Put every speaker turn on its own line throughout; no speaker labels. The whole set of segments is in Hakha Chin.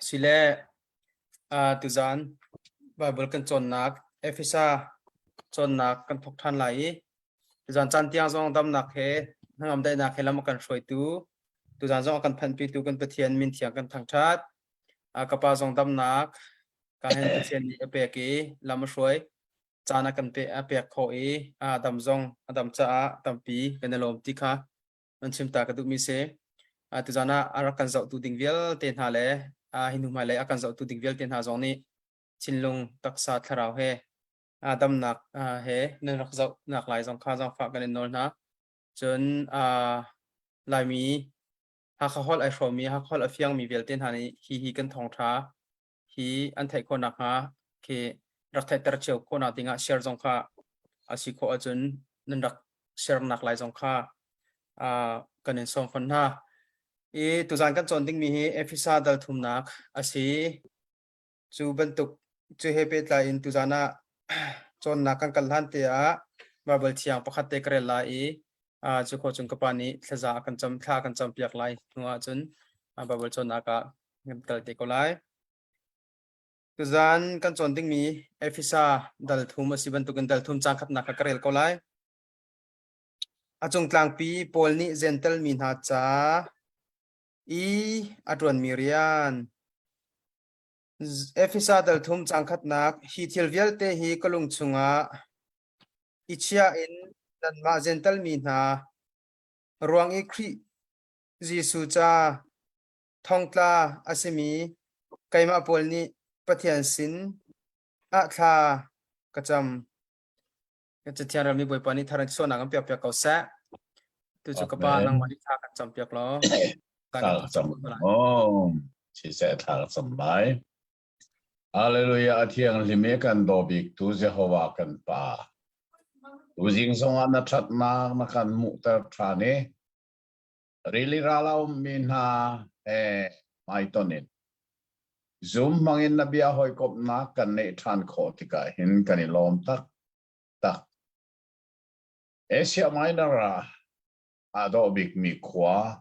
Sile tuzaan Baibal kan cawnnak Efesa cawnnak kan thawk ṭhan lai i tuzaan caan tiang zong damnak he hnangam daihnak he lam a kan hruaitu tuzaan zong a kan phanhpitu kan Pathian min thiang kan thangṭhat. Ka pa zong damnak ka hen Pathian nih a pek i lam a hruai caan a kan pe a pek khawh i a dam zong a dam caah tampi kan i lawm ti kha nan chim ta ka duhmi si. Tuzaan ah a rak kan zohtu ding vialte hna le hi hnu hmailei a kan zohtu ding vialte hna zong nih thinlung, taksa, thlarau he damnak he nan rak zohnak lai zong kha zaangfah kan in nawl hna. Cun Laimi Hakha holh ai hrawmmi, Hakha holh a fiangmi vialte hna nih hi hi kan thawngṭha hi an theih khawh nakhnga khi rak theihter cio khawhnak dingah share zong kha a si khawh ahcun nan rak share nak lai zong kha kan in sawm fawn hna. I tuzaan kan cawn dingmi hi Efesa dal thumnak a si. Cu bantuk cu he pehtlai in tuzaan ah cawnnak kan kal hlan te ah Bible thiang pakhat te ka rel lai i cu khawh cun ka pa nih thlaza a kan cam thla a kan campiak lai hnu ahcun Bible cawnnak ah kan kal te ko lai. Tuzaan kan cawn dingmi Efesa dal thum a si bantukin dal thum caang khatnak kha ka rel ko lai. A cung tlangpi Paul nih Gentel mi hna ca i a ṭuanmi rian. Efesa dal thum caang khatnak hi thil vialte hi ka lung chungah i chia in nanmah Gentel mi hna ruang i Khrih Jesuh ca thongtla a simi keimah pawl nih Pathian sin ah thla ka cam. Cathiang relmi Bawipa nih thar in suahnak an piakpiak ko seh. Tu cu ka pa nangmah nih thla kan campiak law.
Thla ka cam. Oh, siseh thla ka cam lai. Hallelujah a thianghlim i kan daw bik tu Jehovah kan Pa. Tuzing zongah na ṭhatnak na kan hmuhter ṭhan i Rili ral a ummi hna he hmaiton in Zoom hmangin na bia hawikomhnak kan neih ṭhan khawh tikah hin kan i lawm taktak. Asia Minor ah aa dawh bikmi khua,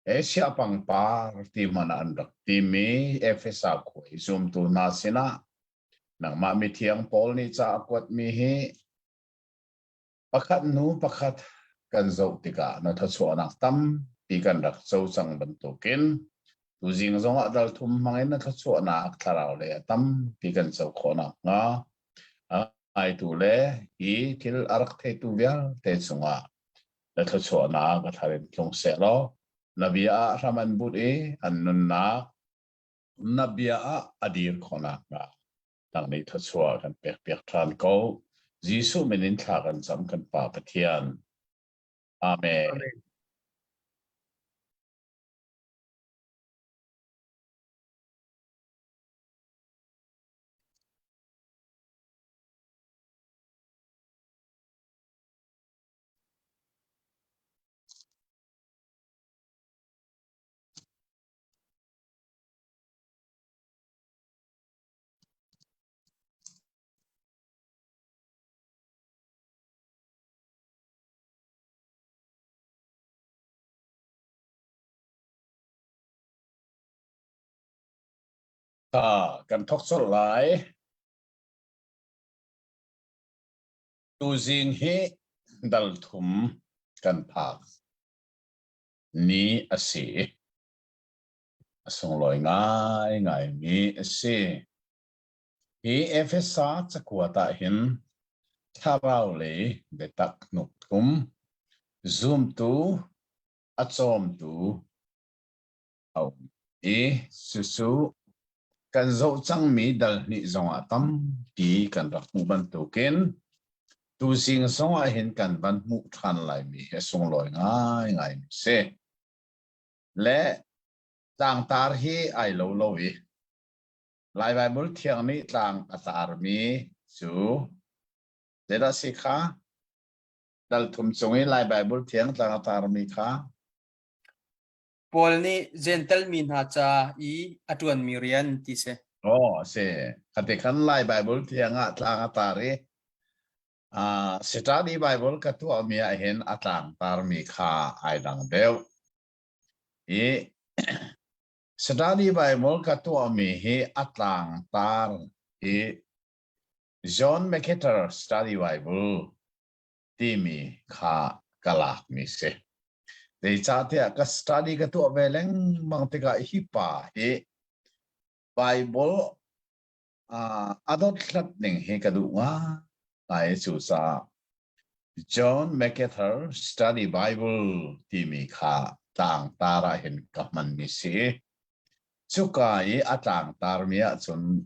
Asia pangpar ti hmanh ah an rak timi Efesa khua i zumtu hna sinah nangmah mithiang Paul nih ca a kuatmi hi Pakhat hnu pakhat kan zoh tikah na thluachuahnak tampi kan rak co cang bantukin tuzing zongah dal thum hmangin na thluachuahnak thlarau lei ah tampi kan co khawh nakhnga a ngaitu le hi thil a rak theitu vialte cungah na thluachuahnak a thar in tlung seh law na bia ah hram an but i an nunnak na bia ah a dir khawh nakhnga Nang nih thluachuah kan pekpiak ṭhan ko. Jesuh min in thla kan cam kan Pa Pathian. Amen. Amen. Kan thawk colh lai. Tuzing hi dal thum kan phak ni a si. A sunglawi ngaingaimi a si. Hi Efesa cakuat ah hin thlarau lei biatak hnukthum, zumtu, a cawmtu a um i cucu kan zoh cangmi dal hnih zongah tampi kan rak hmuh bantukin tuzing zongah hin kan van hmuh ṭhan laimi hi a sunglawi ngaingaimi a si. Le tlangtar hi ai lo lo i Lai Baibal Thiang nih tlang a tarmi cu zeidah si kha? Dal thum cung i Lai Baibal Thiang tlang a tarmi kha?
Paul nih Jentail mi hna ca i a ṭuanmi rian ti si.
Oh, a si. Khati khan Lai Baibal Thiang ah tlang a tar i uh, Sitani Bible ka tuahmi ah hin a tlang tarmi kha ai dang deuh. I. Study Bible ka tuahmi hi a tlangtar hi John MacArthur Study Bible timi kha ka lakmi si. Zeicahtiah ka study ka tuah ve lengmang tikah hi pa hi Bible uh, a dothlat ning hi ka duh ngai cucaah John MacArthur Study Bible timi kha tlangtar ah hin ka hmanmi si. Cuka i a tlangtarmi ahcun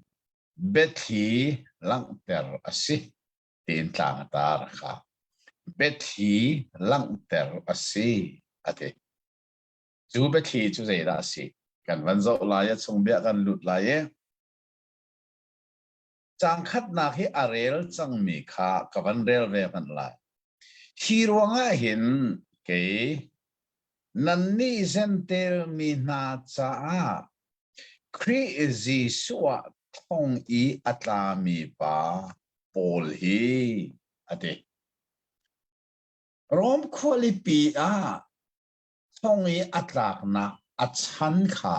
biathli langhter a si tiin tlangtar kha biathli langhter a si a ti. Cu biathli cu zeidah a si? Kan van zoh lai a chung bia kan lut lai i Caang khatnak hi a rel cangmi kha ka van rel ve hmanh lai. Hi ruangah hin kei nannih Jentail mi hna caah Khrih Jesuh ah thong i a tlami pa Paul hi a ti. Rom khualipi ah thong i a tlaknak a chan kha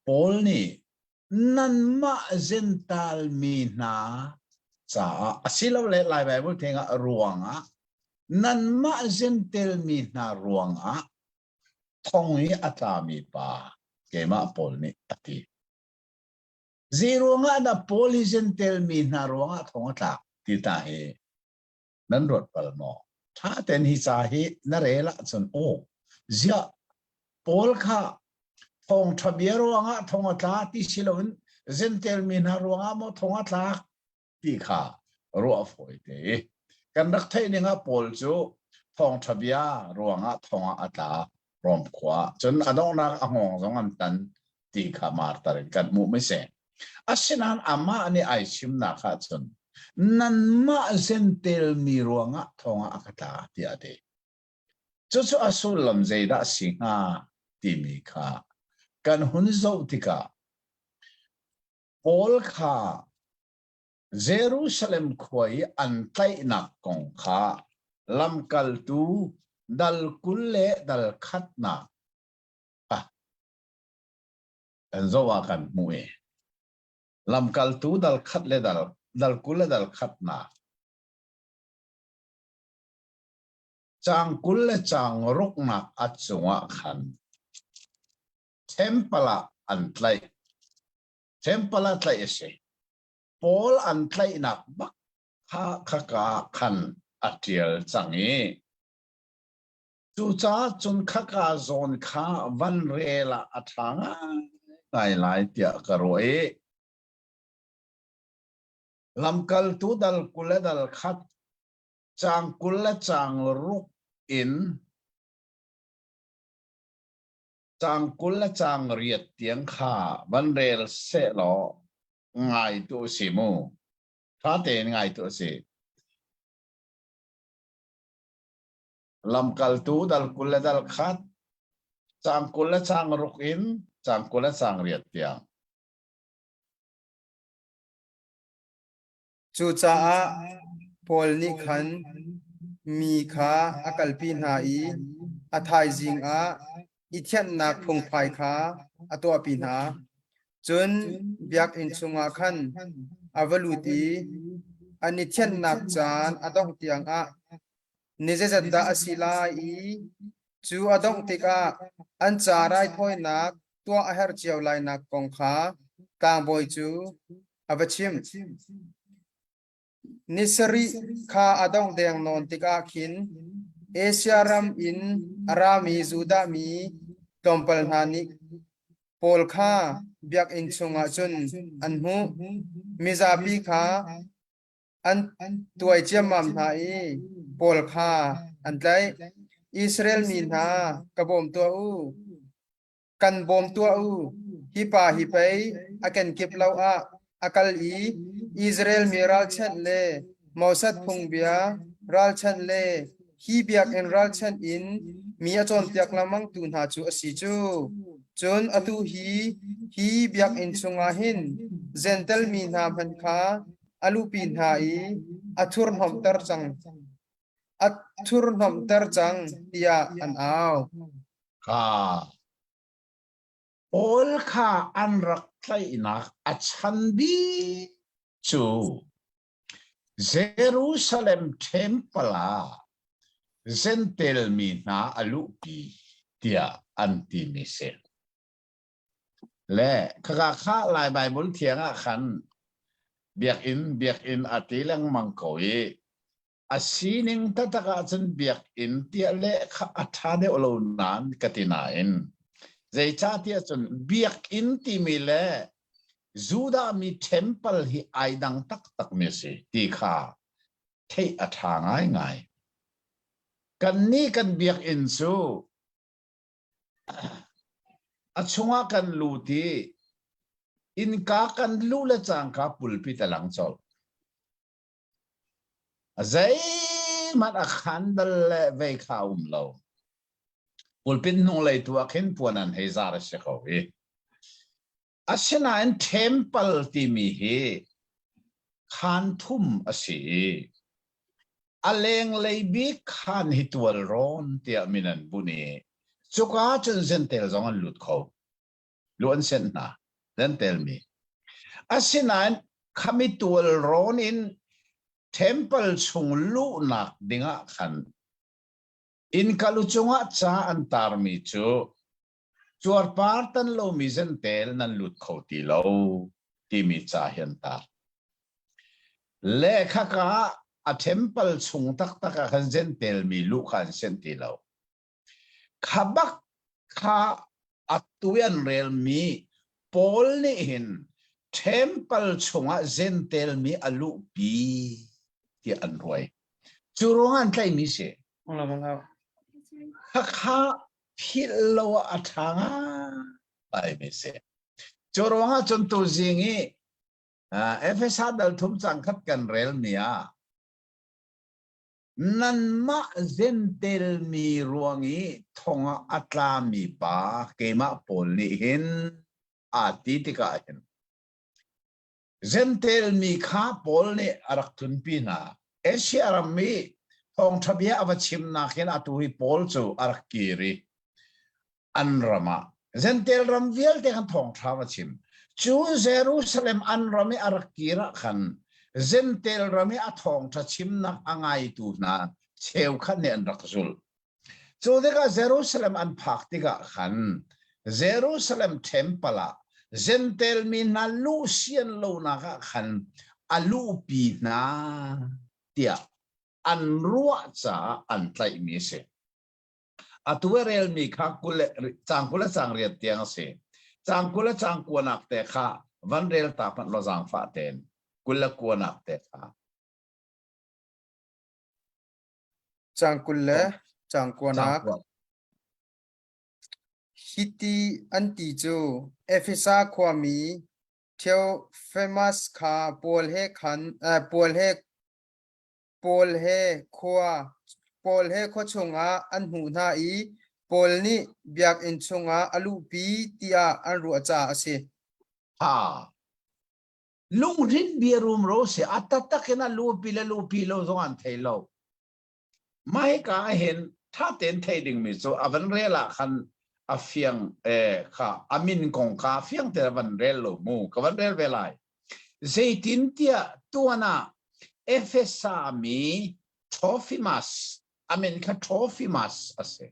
Paul nih nanmah Jentail mi hna caah asilole Lai Baibal theng ah ruangah nanmah Jentail mi hna ruangah thong i a tlami pa keimah Paul nih a ti. Zei ruangah dah Paul hi Jentail mi hna ruangah thong a tlak ti ta hi nan ruat bal maw? Ṭha tein hi ca hi na rel ahcun aw ziah Paul kha thawngṭha bia ruangah thong a tla ti si loin Jentail mi hna ruangah maw thong a tlak ti kha ruah fawi te i kan rak theih ning ah Paul cu thawngṭha bia ruangah thong ah a tla Rom khua cun a donghnak a hngawng zong an tan ti kha martar in kan hmuh mi si. Asinain amah nih ai chimnak ah cun nanmah Jentail mi ruangah thong ah a ka tla tiah a ti. Cucu a sullam zeidah a si hnga timi kha kan hun zoh tikah Paul kha Jerusalem khua i an tlaihnak kong kha lamkaltu dal 20 le dal khatnak ah kan zoh ah kan hmuh i lamkaltu dal khat le dal dal 20 le dal khatnak Caang 20 le caang ruknak a cungah khan temple ah an tlaih. Temple ah tlaih a si. Paul an tlaihnak bak kha khaka ah khan a ṭial cang i cucaah cun khaka zawn kha van rel ah a ṭha ngaingai lai tiah ka ruah i lamkaltu dal 20 le dal khat Caang 20 le caang ruk in caang 20 le caang riat tiang kha van rel sehlaw ngai tu a si mu. Ṭha tein ngai tu a si. Lamkaltu dal 20 le dal khat, caang 20 le caang ruk in caang 20 le caang riat tiang.
Cucaah Paul nih khan mi kha a kalpi hna i a thaizing ah i thianhnak phungphai kha a tuahpi hna. Cun biakinn chungah khan a va lut i an i thianhnak caan a dongh tiangah ni zeizat dah a si lai i cu a dongh tikah an ca raithawinak tuah a herh cio lainak kong kha tlangbawi cu a va chimh. Ni sarih kha a dongh deng nawn tikah khin Asia ram in a rami Judah mi tlawmpal hna nih Paul kha biakinn chungah cun an hmuh. Mizapi kha an tuai ciammam hna i Paul kha an tlaih. Israel mi hna ka bawm tuah u. Kan bawm tuah u. Hi pa hi pei a kenkip lo ah a kal i Israel mi ralchanh le Moses phungbia ralchanh le hi biakinn ralchanh in mi a cawnpiak lengmangtu hna cu a si cu. Cun atu hi hi biakinn chungah hin Jentail mi hna hmanh kha a luhpi hna i a thurhnawmhter cang a thurhnawmhter cang tiah an au.
Kha. Paul kha an rak tlaihnak a chan bik cu Jerusalem temple ah Jentail mi hna a luhpi tiah an timi si. Le khaka kha Lai Baibal thiang ah khan biakinn biakinn a ti lengmang ko i a sining taktak ahcun biakinn tiah leh kha a ṭha deuh lo nain ka ti nain zeicahtiah cun biakinn timi le Judah mi temple hi ai dang taktakmi a si ti kha theih a ṭha ngaingai. Kannih kan biakinn cu a chungah kan lut i innka kan luh le cangka pulpit a lang colh. Zeihmanh a khan bal le vei kha a um lo. Pulpit hnunglei tu ah khin puan an hei zar a si ko i. Asinain temple timi hi khaan thum a si i a lenglei bik khaan hi tualrawn tiah min an bunh i cuka cun zentel zong an lut kho. Lu an senh hna zentel mi. Asinain khami tualrawn in temple chung luhnak dingah khan innka lu cungah ca an tarmi cu cuarpar tan lomi zentel nan lut kho ti lo timi ca hi an tar. Le khaka a temple chung taktak ah khan zentel mi luh kha an senh ti lo. Kha bak kha atu i an relmi Paul nih hin temple chungah Jentail mi a luhpi tiah an ruai. Cu ruangah an tlaihmi si. Khakha philh lo ah a ṭha ngaimi si. Cu ruangah cun tuzing i Efesa dal thum cang khat kan relmi ah Nanmah Jentail mi ruang i thong ah a tlami pa keimah Paul nih hin aa ti tikah hin Jentail mi kha Paul nih a rak tlunpi hna. Asia ram i thawngṭha bia a va chimnak hin atu hi Paul cu a rak kir i an ram ah Jentail ram vialte khan thawngṭha va chim. Cu Jerusalem an ram i a rak kir ah khan Jentail ram i a thawngṭha chimnak a ngaitu hna cheukhat nih an rak zulh. Cu tikah Jerusalem an phak tikah khan Jerusalem temple ah Jentail mi hna luh sian lonak ah khan a luhpi hna tiah an ruah caah an tlaihmi a si. Atu a relmi kha kul le caang 20 le caang riat tiang a si. Caang 20 le caang kuanak te kha van rel ta hmanh law zaangfah tein 20 le kuanak te kha.
Caang 20 le caang kuanak. Hiti an ti cu Efesa khuami Theophemus kha Paul he khan Paul he Paul he khua Paul he khua chungah an hmuh hna i Paul nih biakinn chungah a luhpi tiah an ruah caah a si.
Ha. Lunghrinh bia rumro si a taktak in a lupi le lupi lo zong an thei lo. Mah hika ah hin ṭha tein theih dingmi cu a van rel ah khan a fiang eh kha a min kong kha fiang tein a van rel lo mu ka van rel ve lai. Zeitintiah tuan ah Efesa mi Trofimas a min kha Trofimas a si.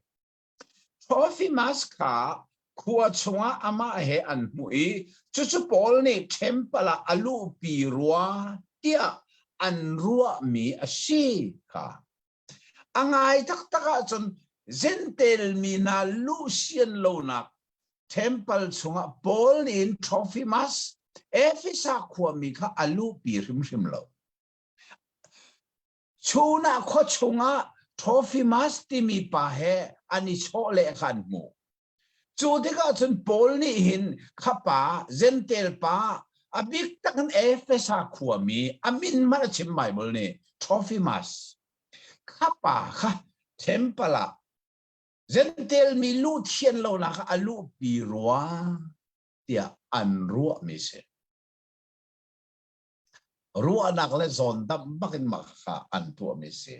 Trofimas kha khua chungah amah he an hmuh i cucu Paul nih ṭhempal ah a luhpi rua tiah an ruahmi a si kha. A ngai taktak ahcun Jentail mi hna luh sian lonak temple chungah Paul nih in Trofimas Efesa khuami kha a luhpi hrimhrim lo. Chun ah khua chungah Trofimas timi pa he an i chawh le kha an hmuh. Cu tikah cun Paul nih hin kha pa, Jentail pa, a bik tak in Efesa khuami, a min hmanh a chim Bible nih, Trofimas. Kha pa kha temple ah Jentail mi luh thian lonak ah a luhpi rua tiah an ruahmi si. Ruahnak le zawndamh bak in mah kha an tuahmi si.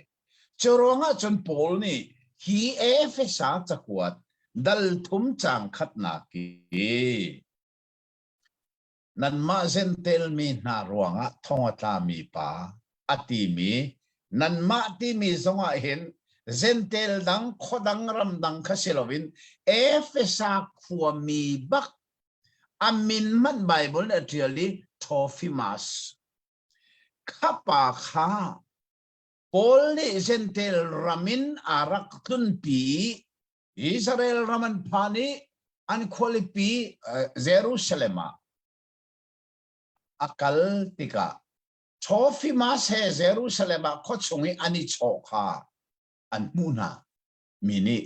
Cu ruangah cun Paul nih hi Efesa cakuat. Dal thum caang khatnak i nanmah Jentail mi hna ruangah thong a tlami pa a timi nanmah timi zongah hin Jentail dang khuadang ramdang kha si loin Efesa khuami bak a min hmanh Baibal nih a ṭial i Trophimas kha pa kha Paul nih Jentail ram in aa rak tlunpi i Israel ram an phan i an khualipi Jerusalem ah a kal tikah Trophimas he Jerusalem ah khuachung i an i chawh kha an hmuh hna. Mi nih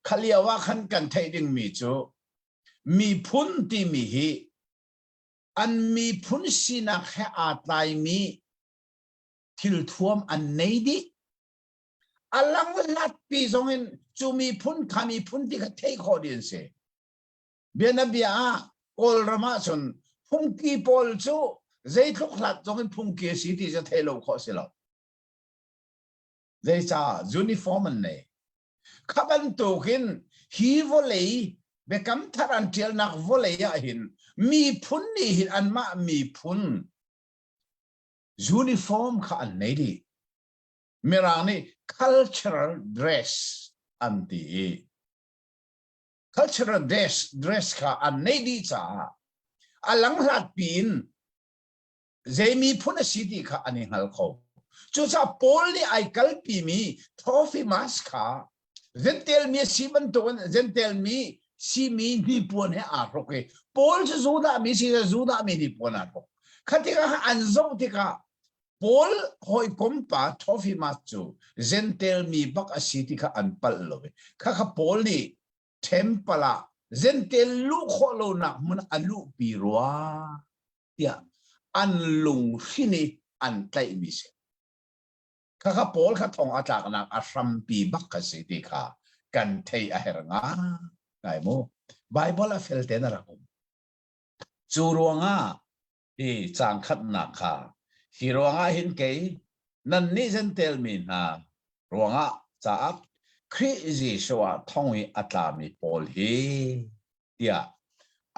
kha lio ah khan kan theih dingmi cu miphun timi hi an miphun sinak he aa tlaimi thilthuam an nei dih. A lang hlatpi zong in cu miphun kha miphun ti kha theih khawh dih an si. Bianabia ah Kawlram ahcun phungki pawl cu zeitluk hlat zong in phungki a si ti cu theih lo khawh si lo. Zeicah uniform an nei. Kha bantukin hi vawlei biakam thar an ṭialnak vawlei ah hin miphun nih hin anmah miphun uniform kha an nei dih. Mirang nih cultural dress an ti i cultural dress, dress kha an neih dih caah a langhlat piin zei miphun a si ti kha an i hngal kho. Cucaah Paul nih ai kalpimi Trophimas kha Jentail mi a si bantukin Jentail mi simi hnipuan he aa hruk i Paul cu Judah mi si Judah mi hnipuan aa hruk. Kha tikah an zoh tikah Paul hawikom pa Trophimas cu Jentail mi bak a si ti kha an palh lo i khakha Paul nih temple ah Jentail luh khawh lonak hmun a luhpi rua tiah an lunghrin i an tlaihmi si. Khakha Paul kha thong a tlaknak a hrampi bak kha si ti kha kan thei a herh ngai mu. Bible a fel ten a rak um. Cu ruangah hi caang khatnak kha hi ruangah hin kei nannih Jentail mi hna ruangah caah Khrih Jesuh ah thong i a tlami pawl hi tiah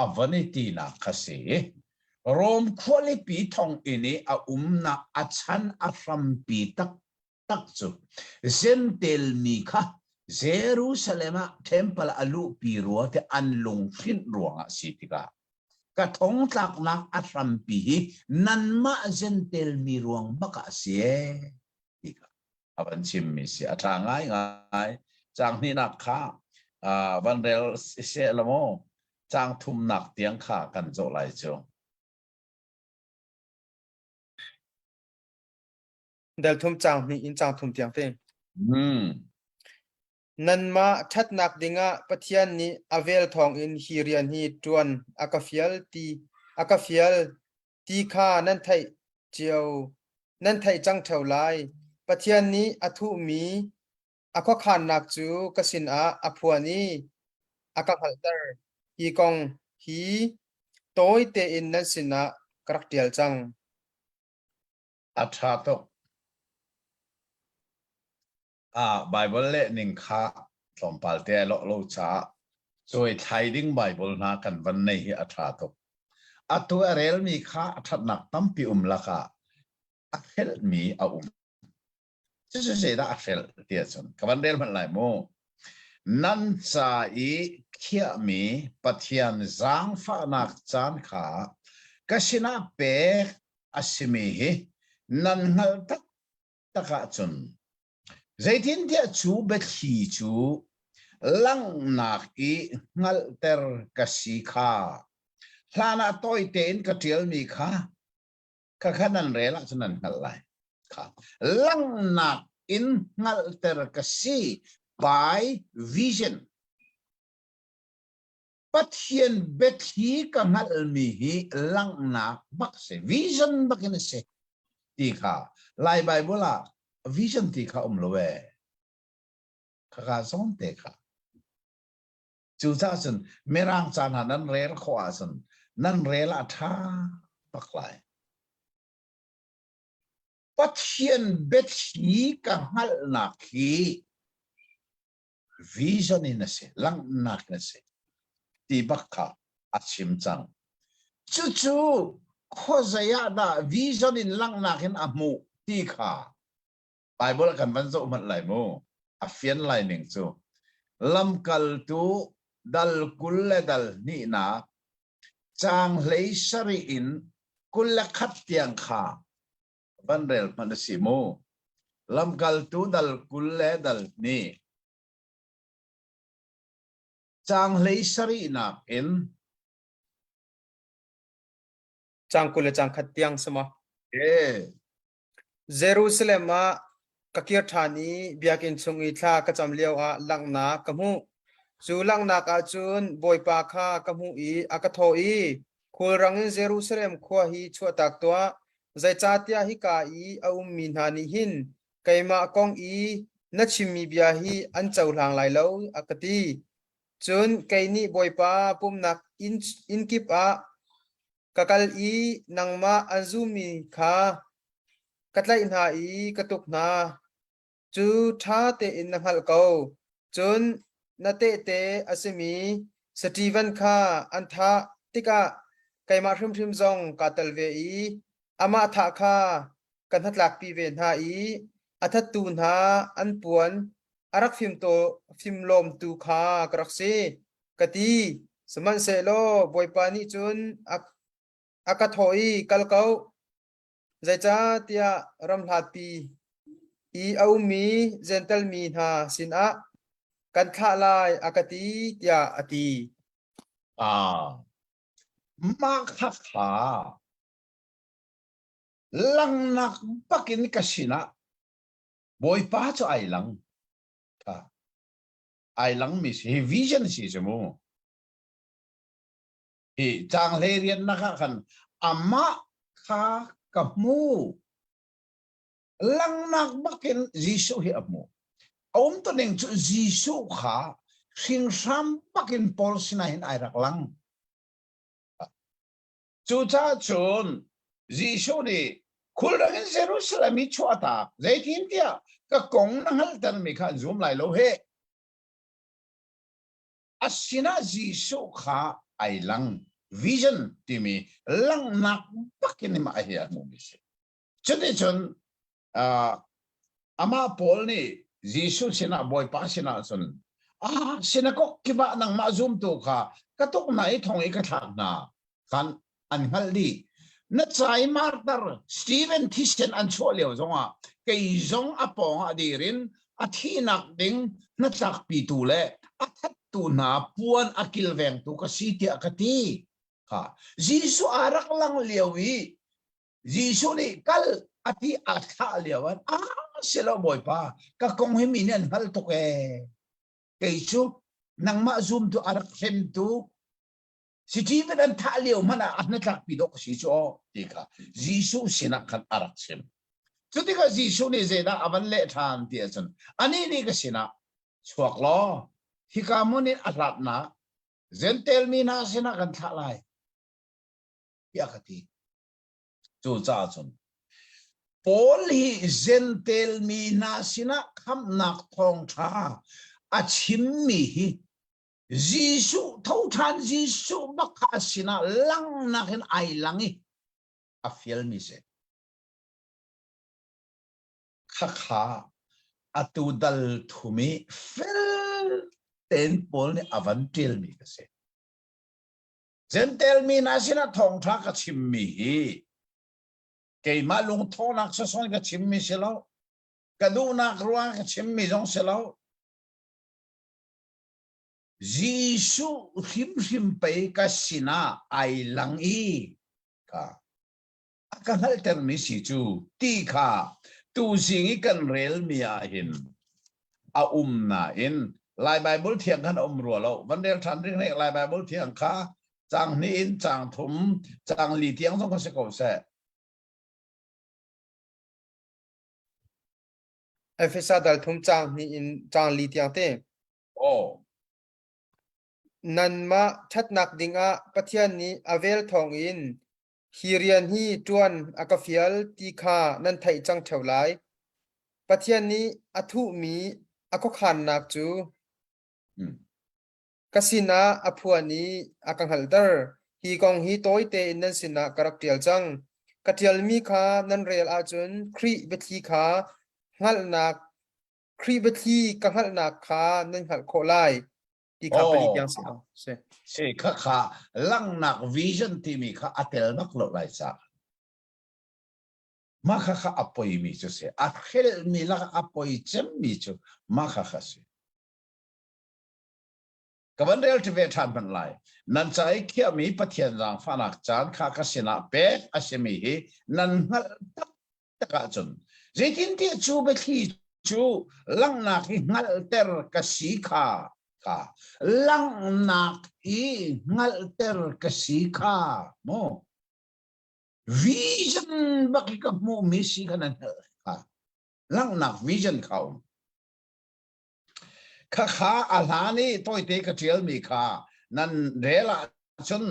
a von i tinak kha si. Rom khualipi thonginn i a umnak a chan a hrampi taktak cu Jentail mi kha Jerusalem ah temple a luhpi rua ti an lunghrinh ruangah si tikah ka thongtlaknak a hrampi hi nanmah Jentail mi ruang bak ah si ee ti kha a van chimmi si a ṭha ngaingai. Caang hnihnak kha van rel seh law maw caang thumnak tiang kha kan zoh lai cu.
Dal thum caang hnih in caang thum tiang te.
Hmm.
Nanmah ṭhatnak dingah Pathian nih a vel thawngin hi rian hi ṭuan a ka fial ti a ka fial ti kha nan theih cio nan theih cang ṭheo lai. Pathian nih a thuhmi a khuakhannak cu ka sinah a phuan i a ka hngalhter. Hi kong hi tawi tein nan sinah ka rak ṭial cang.
A ṭha tuk. Ah, Baibal leh ning kha tlawmpal te ai lawh lo caah cuai thlai ding Baibal hna kan van nei hi a ṭha tuk. Atu a relmi kha a ṭhatnak tampi um lakah a hrelhmi a um. Cucu zeidah a hrelh ti ahcun ka van rel hmanh lai mu. Nan ca i khiahmi Pathian zaangfahnak caan kha ka sinah pek a simi hi nan hngalh taktak ahcun zeitintiah cu biathli cu langhnak i hngalhter ka si kha hlan ah tawi tein ka ṭialmi kha khakha nan rel ahcun nan hngalh lai. Kha langhnak in hngalhter ka si by vision. Pathian biathli ka hngalhmi hi langhnak bak si, vision bak in a si ti kha Lai Bible ah vision ti kha um lo ee. Khaka zawn te kha. Cucaah cun Mirang ca hna nan rel khawh ahcun nan rel a ṭha bak lai. Pathian biathli ka hngalhnak hi Vision in a si, langhnak in a si ti bak kha a chim cang. Cucu khuazei ah dah vision in langhnak in a hmuh ti kha Bible kan van zoh hmanh lai mu. A fian lai ning cu. Lamkaltu dal 20 le dal hnihnak caang 17 in 21 tiang kha van rel hmanh a si mu. Lamkaltu dal 20 le dal hnih. Caang 17nak in
Caang 20 le caang khat tiang si maw?
E.
Jerusalem ah ka kir ṭhan i biakinn chung i thla ka cam lioah langhnak ka hmuh. Cu langhnak ah cun Bawipa kha ka hmuh i a ka thawh i, Khulrang in Jerusalem khua hi chuahtak tuah, zeicahtiah hika i a ummi hna nih hin keimah kong i na chimmi bia hi an cohlang lai lo, a ka ti. Cun kei nih Bawipa pumhnak inn, inn kip ah Ka kal i nangmah an zummi kha ka tlaih hna i ka tuk hna. Cu ṭha tein na hngalh ko. Cun na tehte a simi Steven kha an thah tikah keimah hrimhrim zong kaa tel ve i amah thah kha ka hnatlakpi ve hna i a thattu hna an puan a rak fimlawmtu kha ka rak si. Ka ti. Sihmanhsehlaw Bawipa nih cun a, a ka thawh i, Kal ko, zeicahtiah ram hlatpi i a ummi Jentail mi hna sinah kan thlah lai, a ka ti, tiah a ti.
Ah, mah kha kha langnak bakin ka sinah Bawipa cu ai lang. Ai langmi si hi vision si cu mu. Hi caang hlei riannak ah khan amah kha ka hmu. Langnak bakin Jesuh hi a hmu. A um tu ning cu Jesuh kha hringhram bakin Paul sinah hin ai rak lang. Cucaah cun Jesuh nih khulrang in Jerusalem i chuahtak zeitintiah ka kong na hngalhtermi kha an zum lai lo heh. A sinah Jesuh kha ai lang vision timi langhnak bakin mah hi a hmumi si. Cuticun uh, amah Paul nih Jesuh sinah Bawipa sinah cun ah sinakok kip ah nangmah zumtu kha ka tuk hna i thong i ka thlak hna khan an hngalh dih na cai martar Stephen thisen an chuah lio zongah kei zong a pawng ah dir in a thihnak ding hnatlakpitu le a thattu hna puan a kilvengtu ka si tiah ka ti kha Jesuh a rak lang lio i Jesuh nih kal a ti a thlah lio ah ah si lo Bawipa ka kong hi mi nih an hngal tuk ee kei cu nangmah zumtu a rak hremtu Stephen an thah lio hmanh ah a hnatlakpi dawh ka si cu aw ti kha Jesuh sinah khan a rak chim. Cu tikah Jesuh nih zeidah a van leh ṭhan ti ahcun anih nih ka sinah chuak law hika hmun in a hlatnak Jentail mi hna sinah kan thlah lai tiah ka ti. Cucaah cun Paul hi Jentail mi hna sinah khamhnak thawngṭha a chimmi hi Jesuh tho ṭhan Jesuh bak kha a sinah langnak in ai lang i a fialmi si. Khakha atu dal thum i fel tein Paul nih a van ṭialmi ka si. Jentail mi hna sinah thawngṭha ka chimmi hi keimah lungthawhnak sasawn ka chimmi si lo, ka duhnak ruang ka chimmi zong si lo, Jesuh hrimhrim pei ka sinah ai lang i kha a ka hngalhtermi si cu ti kha tuzing i kan relmi ah hin a um nain Lai Baibal thiang khan a um rua lo. Van rel ṭhan ring nek Lai Baibal thiang kha caang hnih in caang thum, caang li tiang zong kha si ko seh.
Efesa dal thum caang hnih in caang li tiang te.
Aw.
Nanmah ṭhatnak dingah Pathian nih a vel thawngin hi rian hi ṭuan a ka fial ti kha nan theih cang ṭheo lai. Pathian nih a thuhmi a khuakhannak cu. Ka sinah a phuan i a ka hngalhter. Hi kong hi tawi tein nan sinah ka rak ṭial cang. Ka ṭialmi kha nan rel ahcun Khrih biathli kha hngalhnak Khrih biathli ka hngalhnak kha nan hngalh khawh lai ti kha pali tiang si
si. Si kha kha langhnak vision timi kha a tel bak lo lai ca. Mah kha kha a poimi cu si. A hrelhmi lakah a poi cemmi cu mah kha kha si. Ka van rel ve ṭhan hmanh lai. Nan ca i khiahmi Pathian zaangfahnak caan kha ka sinah pek a simi hi nan hngalh taktak ahcun zeitintiah cu biathli cu langhnak i hngalhter ka si kha kha langhnak i hngalhter ka si kha mu vision bak i ka hmuhmi si kha nan hngalh kha langhnak vision kha um Khakha a hlan i tawite ka ṭialmi kha nan rel ahcun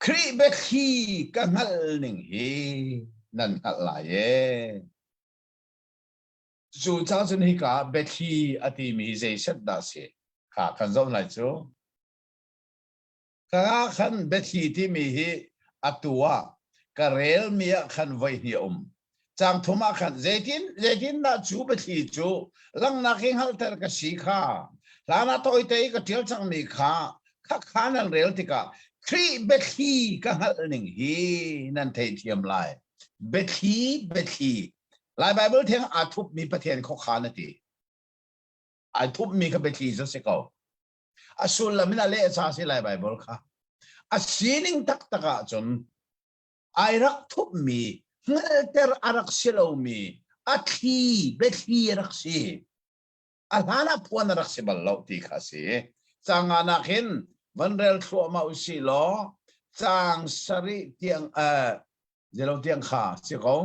Khrih biathli ka hngalh ning hi nan hngalh lai ee. Cu ca cun hika biathli a timi hi zeiset dah si kha kan zoh lai cu. Ka khan biathli timi hi atu ah ka relmi ah khan voi hnih a um. Caang thum ah khan zeitin zeitindah cu biathli cu langhnak i hngalhter ka si kha hlan ah tawite i ka ṭial cangmi kha khakha nan rel tikah Khrih biathli ka hngalh ning hi nan theithiam lai. Biathli biathli Lai Baibal thiang aa thupmi Pathian khuakhan a ti. Ai thupmi kha biathli cu si ko. A sullam in a leh ca si lai Baibal kha. A sining taktak ahcun ai rak thupmi, hngalter a rak si lomi, a thli, biathli a rak si. A hlan ah phuan a rak si bal lo ti kha a si. Caang nga nak hin van rel thluahmah u si law caang sarih tiang eh zelo tiang kha si ko.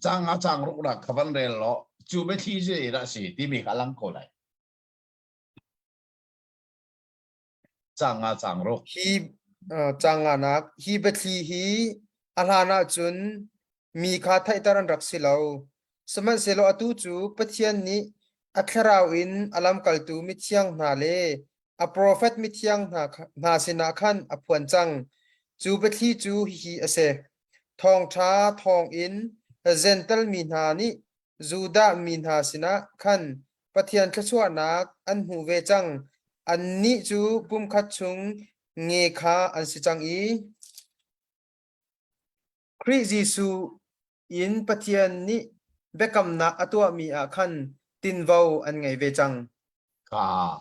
Caang nga caang ruk nak kha van rel law cu biathli zei dah si timi kha lang ko lai. Caang nga caang ruk.
Hi caang nganak hi biathli hi a hlan ahcun mi kha theihter an rak si lo. Sihmanhsehlaw atu cu Pathian nih a thlarau in a lamkaltu mithiang hna le a profet mithiang hna, hna sinah khan a phuan cang. Cu biathli cu hihi a si. Thawngṭha thawngin Jentail mi hna nih Judah mi hna sinah khan Pathian thluachuahnak an hmu ve cang. Annih cu pumkhat chung nge kha an si cang i Khrih Jesuh in Pathian nih biakamnak a tuahmi ah khan tinvo an ngei ve cang.
Ka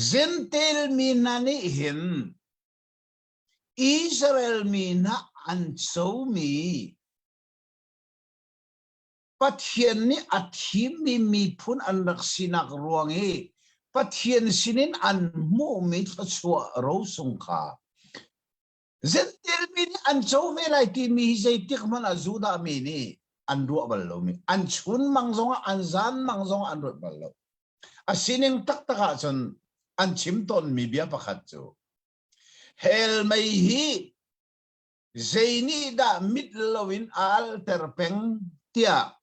Jentail mi hna nih hin Israel mi hna an comi Pathian nih a thimmi miphun an rak sinak ruang i Pathian sinin an hmuhmi thluachuah rosung kha Jentail mi nih an co ve lai timi hi zeitik hmanh ah Judah mi nih an ruah bal lomi an chun mang zongah an zan mang zongah an ruat bal lo. A sining taktak ahcun an chim tawnmi bia pakhat cu hell mei hi zei nih dah mit loin a alter peng tiah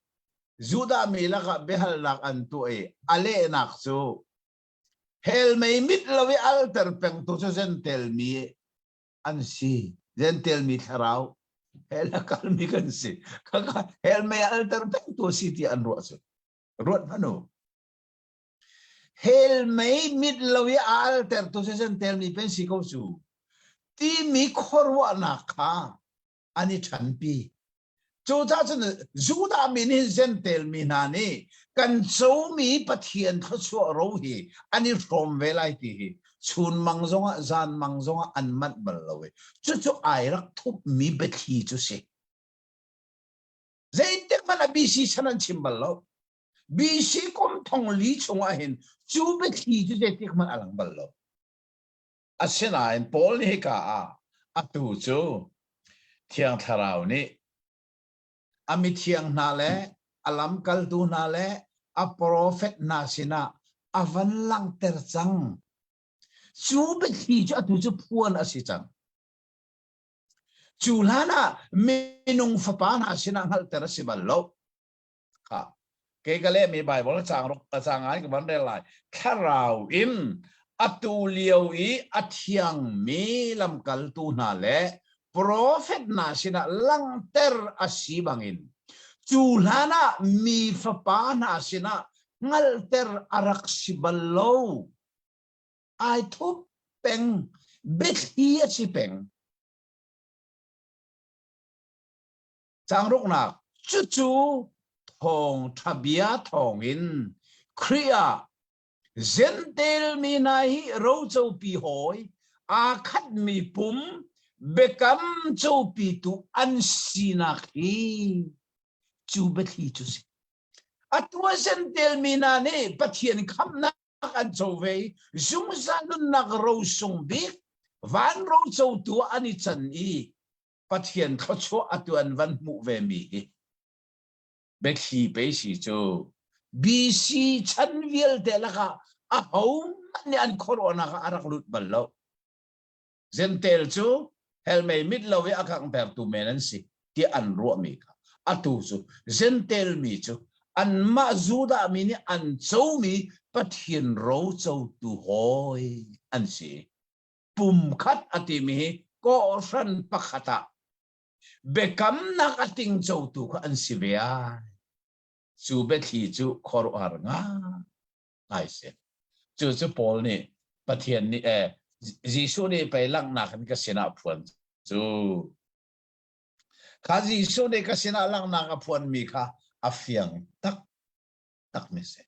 Judah mi lakah biahalnak an tuah i a lehnak cu hell mei mit lo i alter pengtu cu Jentail mi an si Jentail mi thlarau hell a kalmi kan si khakha hell mei alter pengtu si ti an ruah cu ruat hmanh u Hell mei mit lo i a altertu cu Jentail mi pen si ko cu timi khuaruahnak kha an i ṭhanpi. Cucaah cun Judah mi nih Jentail mi hna nih kan comi Pathian thluachuah ro hi an i hrawm ve lai ti hi chunmang zongah zanmang zongah an manh bal lo i cucu ai rak thupmi biathli cu si. Zeitik hmanh ah BC chan an chim bal lo. BC kum thong li chungah hin cu biathli cu zeitik hmanh a lang bal lo. Asinain Paul nih hika ah atu cu Thiang Thlarau nih a mithiang hna le a lamkaltu hna le a profet hna sinah a van langhter cang. Cu biathli cu atu cu phuan a si cang. Cu hlan ah minung fapa hna sinah hngalhter a si bal lo. Kei ka lehmi Bible caang ruk caang ngai ka van rel lai. Thlarau in atu lio i a thiangmi lamkaltu hna le profet hna sinah langhter a si bangin cu hlan ah mi fapa hna sinah hngalhter a rak si bal lo. Ai thup peng, biathli a si peng. Caang ruknak, cucu thawngṭha bia thawngin Khrih ah Jentail mi hna hi rocopi hawi, aa khatmi pum, biakam copitu an sinak hi cu biathli cu si. Atu ah Jentail mi hna nih Pathian khamhnak an co ve i zungzal nunnak rosung bik van rocotu ah an i can i Pathian thluachuah atu an van hmuh ve mi hi biathli pe si cu BC chan vialte lakah ahohmanh nih an khuaruahnak ah a rak lut bal lo. Zentel cu helmei mit lo i a kanghtertu men an si tiah an ruahmi kha atu cu Zentel mi cu anmah Judah mi nih an comi Pathian rocotu hawi an si. Pumkhat a timi hi kawhhran pakhat ah biakamnak a tingcotu kha an si ve ai. Cu biathli cu khuaruahhar ngai si. Cu cu Paul nih Pathian nih eh Jesuh nih pei langhnak in ka sinah phuan cu. Kha Jesuh nih ka sinah langhnak a phuanmi kha a fiang tak takmi si.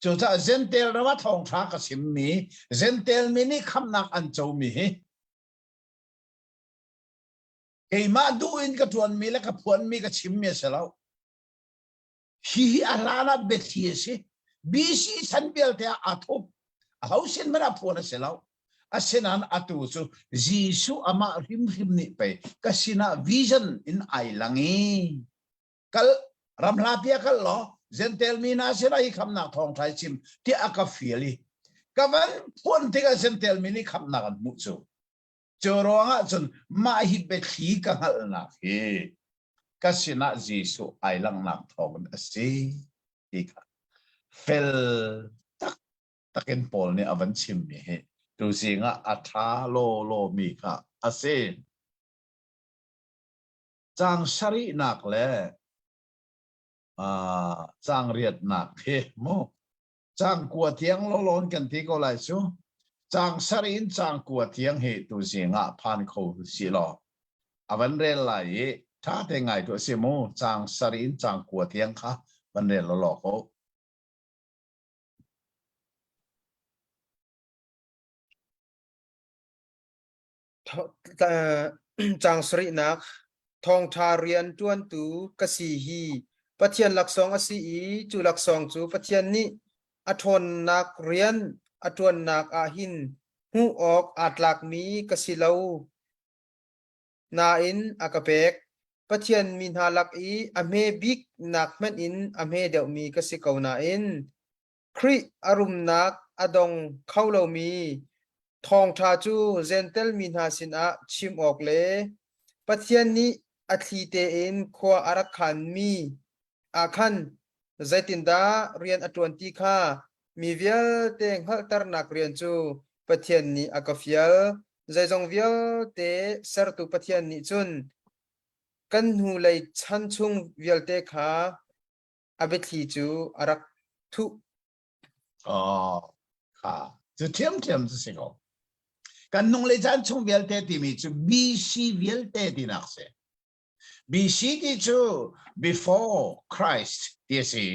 Cucaah Jentail ram ah thawngṭha ka chimmi Jentail mi nih khamhnak an comi hi keimah duh in ka ṭuanmi le ka phuanmi ka chimmi a si lo. Hi hi a hlan ah biathli a si. BC chan vialte ah aa thup. Aho sin hmanh ah phuan a si lo. Asinain atu cu Jesuh amah hrimhrim nih pei ka sinah vision in ai lang i kal ramhla pi ah kal law Jentail mi hna sinah hi khamnak thawngṭha i chim tiah a ka fial i ka van phuan tikah Jentail mi nih khamnak an hmuh cu. Cu ruangah cun mah hi biathli ka hngalhnak hi ka sinah Jesuh ai langhnak thawngin a si ti kha fel taktak in Paul nih a van chimmi hi tuzing ah a ṭha lawlaw mi kha a si. Caang sarihnak le caang riatnak hi mu caang kua tiang lawlaw in kan ti ko lai cu. Caang sarih in caang kua tiang hi tuzing ah phan kho si law a van rel lai i ṭha te ngai tu a si mu. Caang sarih in caang kua tiang kha van rel lawlaw ko.
Caang sarihnak Thawngṭha rian ṭuantu ka si hi Pathian laksawng a si i cu laksawng cu Pathian nih a ṭhawnnak rian a ṭuannak ah hin hmuh awk aa tlakmi ka si lo nain a ka pek. Pathian mi hna lak i a hme bik nak hmanh in a hme deuhmi ka si ko nain Khrih a rumnak a dong kho lomi thawngṭha cu Jentail mi hna sinah chim awk le Pathian nih a thli tein khua a rak khanmi ah khan zeitindah rian a ṭuan ti kha mi vialte hngalhternak rian cu Pathian nih a ka fial. Zeizong vialte sertu Pathian nih cun kan hnulei chan chung vialte kha a biathli cu a rak thuh.
Oh, kha cu ṭhiamṭhiam cu si ko. Kan nung le caan chung vialte timi cu BC vialte tinak si. BC ti cu before Christ ti a si.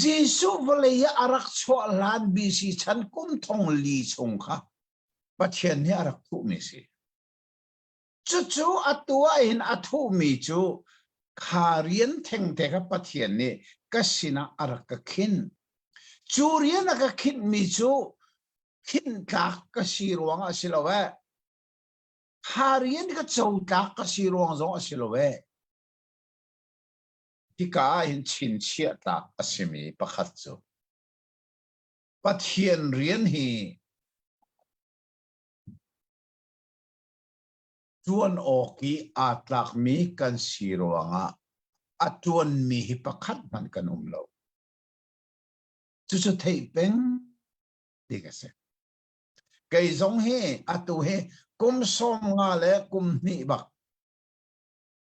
Jesuh vawlei ah a rak chuah hlan BC chan kum thong li chung kha Pathian nih a rak thuhmi si. Cucu atu ah hin a thuhmi cu kha rian thengte kha Pathian nih ka sinah a rak ka khinh. Cu rian a ka khinhmi cu khinh tlak ka si ruangah a si lo eh. Kha rian ka co tlak ka si ruang zong a si lo eh. Hika ah hin chinchiah tlak a simi pakhat cu Pathian rian hi Ṭuan awk i aa tlakmi kan si ruangah. A ṭuanmi hi pakhat hmanh kan um lo. Cucu theih peng ding a si. Kei zong hi atu hi kum 50 le kum hnih bak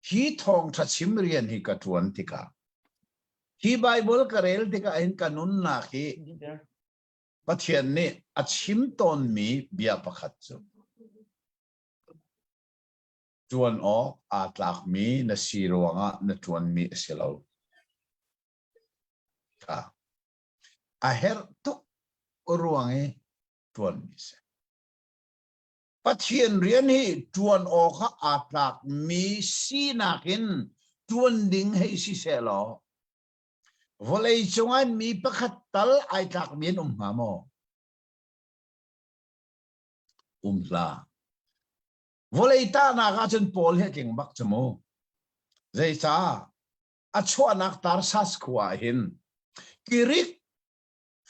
hi thawngṭha chim rian hi ka ṭuan tikah hi Baibal ka rel tikah hin ka nunnak hi Pathian nih a chim tawnmi bia pakhat cu ṭuan awk aa tlakmi na si ruangah na ṭuanmi a si lo. A herh tuk ruang i ṭuanmi a si. Pathian rian hi ṭuan awk ah aa tlakmi sinak in ṭuan ding hei si sehlaw vawlei cungah mi pakhat tal ai tlakmi an um hnga maw? Um hlah. Vawlei tahnak ahcun Paul hi a tling bak cu mu. Zeicah? A chuahnak Tarsas khua ah hin Greek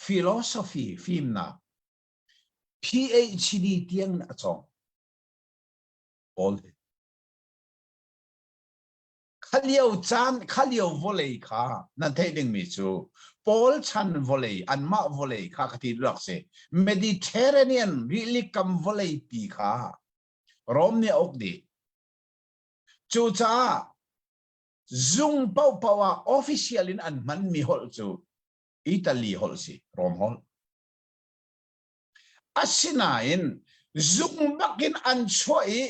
philosophy fimnak PhD tiang in a cawng. Paul hi. Kha lio caan, kha lio vawlei kha nan theih dingmi cu Paul chan vawlei, anmah vawlei kha ka ti rak si. Mediterranean rili kam vawlei pi kha Rom nih a uk dih. Cucaah zung paohpaoh ah official in an hmanmi holh cu Italy holh si, Rom holh. Asinain zung bakin an chuah i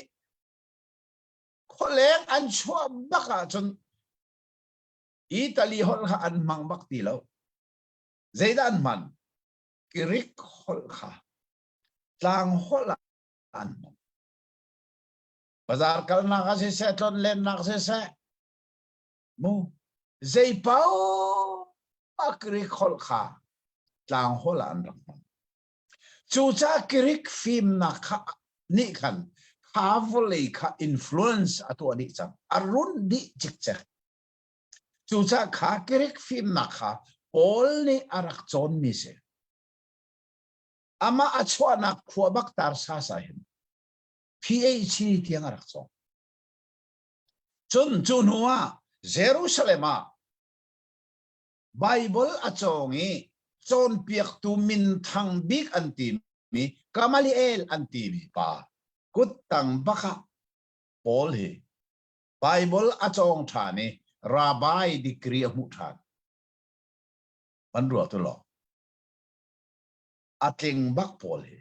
khualeng an chuah bak ahcun Italy holh kha an hmang bak ti lo. Zeidah an hman? Greek holh kha tlang holh ah an hman. Bazar kalnak ah siseh, tlonlennak siseh, mu zei paoh ah Greek holh kha tlang holh ah an rak hman. Cucaah Greek fimnak kha nih khan kha vawlei kha influence a tuah dih cang. A run dih cikcek. Cucaah kha Greek fimnak kha Paul nih a rak cawnmi si. Amah a chuahnak khua bak Tarsas ah hin PhD tiang a rak cawng. Cun cu hnu ah Jerusalem ah Baibal a cawng i cawnpiaktu minthang bik an timi Gamaliel an timi pa kuttang bak ah Paul hi Baibal a cawng ṭhan i rabbi degree a hmuh ṭhan. Van ruah tu law. A tling bak Paul hi.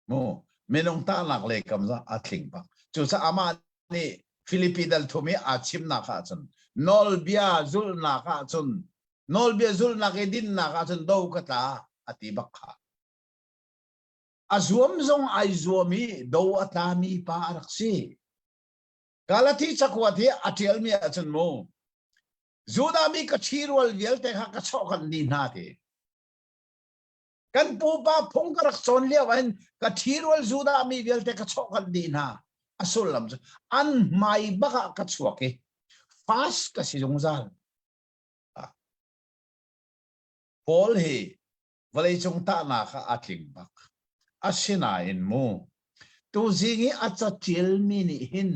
Mu minung tahnak lei kam za a tling bak. Cucaah amah nih Filipi dal thum i aa chimnak ahcun nawlbia zulhnak ahcun nawlbia zulhnak i dinnak ahcun do ka tla a ti bak kha. A zuam zong ai zuam i do a tlami pa a rak si. Galati cakuat hi a ṭialmi ahcun mu Judah mi ka ṭhirual vialte kha ka chawhkanh dih hna ti. Kan pupa phung ka rak cawn lio ah hin ka ṭhirual Judah mi vialte ka chawhkanh dih hna. A sullam cu an hmai bak ah ka chuak i fast ka si zungzal. Paul hi vawleicung tahnak ah a tling bak. Asinain mu, tuzing i a caṭialmi nih hin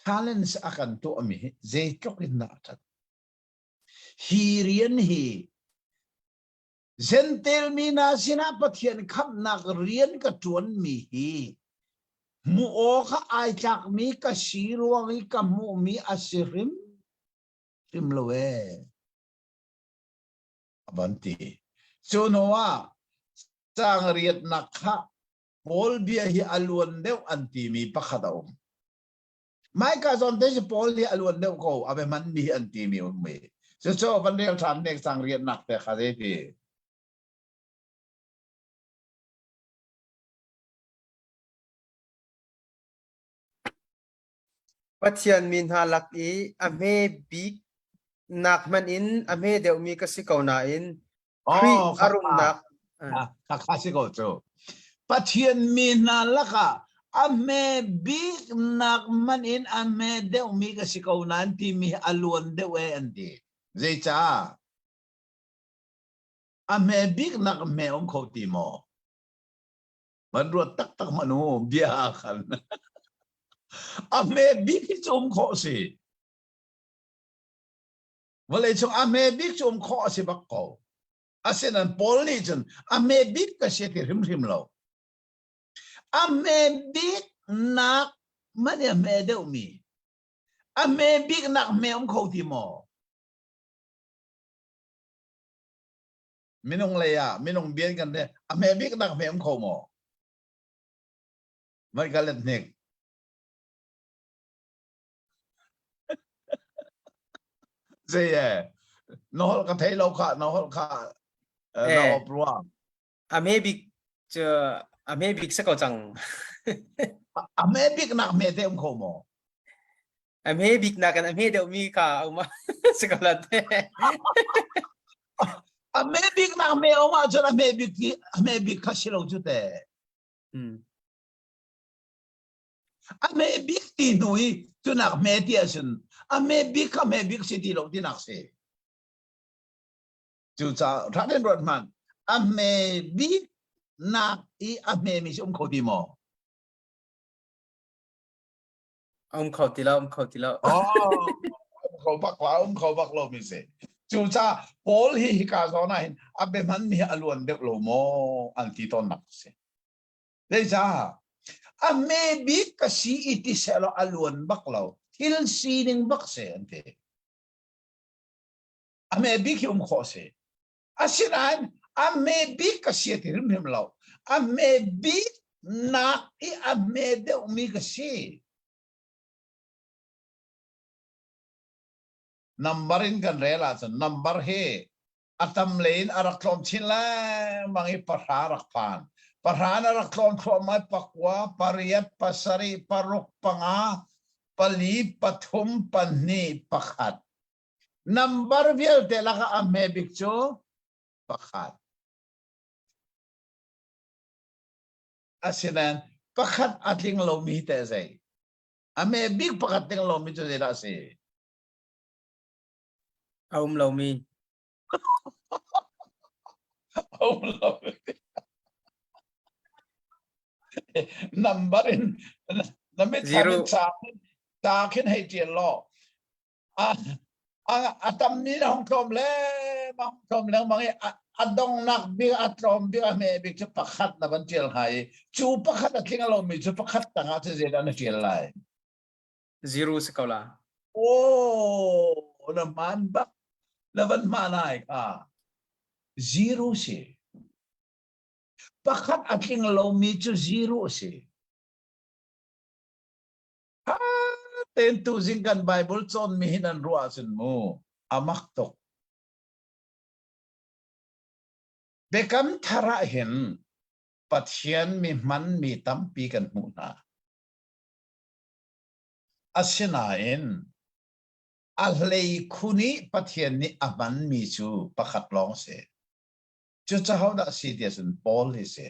challenge a kan tuahmi hi zeitluk in dah a ṭhat. Hi rian hi Jentail mi hna sinah Pathian khamhnak rian ka ṭuanmi hi hmuh awk ah ai tlakmi ka si ruang i ka hmuhmi a si hrim hrim lo ee. A van ti. Cu hnu ah caang riatnak kha Paul bia hi a luan deuh an timi pakhat a um. Maika zawn te si Paul hi a luan deuh ko a be man mi an ti mi um mi. Cucu van rel ṭhan nek cang riannak te kha zei ti.
Pathian mi hna lak i a hme bik nak hmanh in a hme deuhmi ka si ko nain Khrih
Oh,
a
kha
rumnak
kha kha si ko cu. Pathian mi hna lakah a hme bik nak man in a hme deuhmi ka si ko nain timi hi a luan deuh e an ti. Zeicah? A hme bik nak hme um kho ti maw? Man ruat taktak man u bia khan. A hme bik hi cu um khawh si. Vawlei cung a hme bik cu um khawh a si bak ko. Asinain Paul nih cun a hme bik ka si ti hrimhrim lo. A hme bik nak man i a hme deuhmi. A hme bik nak hme um kho ti maw? Minung lei ah minung bian kan re a hme bik nak hme um kho maw? Mai ka let hnik. Zei e na holh ka thei lo kha na holh kha na
Eh.
op rua.
A hme bik cu a hme bik si ko cang.
A hme bik nak hme te um kho maw?
A hme bik nakin a hme deuhmi kha a um si ko la te.
A hme bik nak hme um ahcun a hme bik a hme bik kha si lo cu te.
Hmm.
A hme bik ti hnu i cunak hme ti ahcun a hme bik kha hme bik si ti lo tinak si. Cucaah ṭha tein ruat hmanh. A hme bik nak i a hme mi si um kho ti maw?
Um kho ti lo, um kho ti lo.
Oh, um kho bak la, um kho bak lo mi si. Cucaah Paul hi hika zawn ah hin a biahman mi a luan deuh lo maw an ti tawn nak si. Zeicah? A hme bik ka si i ti sehlaw a luan bak lo. Thil sining bak si an ti. A hme bik hi um khawh si. Asinain a hme bik ka si ti hrimhrim lo. A hme bik nak i a hme deuhmi ka si. Number in kan rel ahcun number hi a tam lei in a rak tlawm chin lengmang i pahra rak phan. Pahra in a rak tlawm thluahmah i pakua, pariat, pasarih, paruk, panga, pali, pathum, pahnih, pakhat. Nambar vialte lakah a hme bik cu pakhat. Asinain pakhat a tling lomi teh zei? A hme bik pakhat tling lomi cu zeidah a si?
A um lomi.
A um lomi. Number in na mit
Zero.
ca ca khin hei tial law a a a tammi na hung tlawm lengmang tlawm lengmang i a a dongnak bik a tlawm bik a hme bik cu pakhat na van tial hnga i cu pakhat a tling lomi cu pakhat tangah cu zeidah na tial lai
Zero si ko la.
Oh, na hmaan bak. Na van hmaan ai kha. Zero si. Pakhat a tling lomi cu zero si. Ha ten tu zing kan Bible cawn mi hin an ruah ahcun mu amak tuk. Biakam thar ah hin Pathian mi hman mi tampi kan hmuh hna. Asinain a hleikhun i Pathian nih a hmanmi cu pakhat lawng a si. Cucu hodah a si ti ahcun Paul hi a si.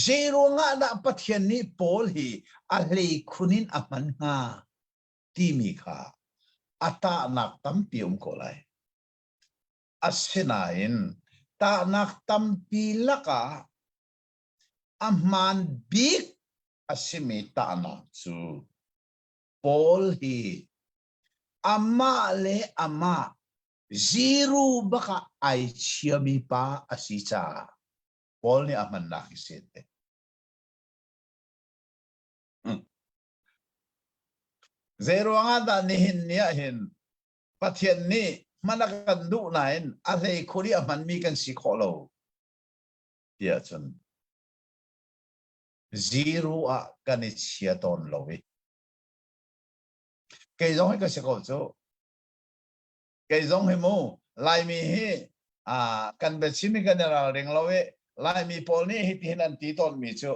Zeiruangah dah Pathian nih Paul hi a hleikhun in a hman hnga timi kha a tahnak tampi um ko lai. Asinain tahnak tampi lakah A hmaan bik a simi tahnak cu Paul hi amah le amah zero bak ah ai chiami pa a si caah Paul nih a hmannak hi si te. Hmm. Zei ruangah dah nihin ni ah hin Pathian nih hman a kan duh nain a hlei khur i a hmanmi kan si khawh lo tiah cun zero ah kan i chia tawn lo i kei zong hi ka si ko cu kei zong hi mu Laimi hi ah kan biachim hi kan i ralring lo i Laimi pawl nih hitihin an ti tawnmi cu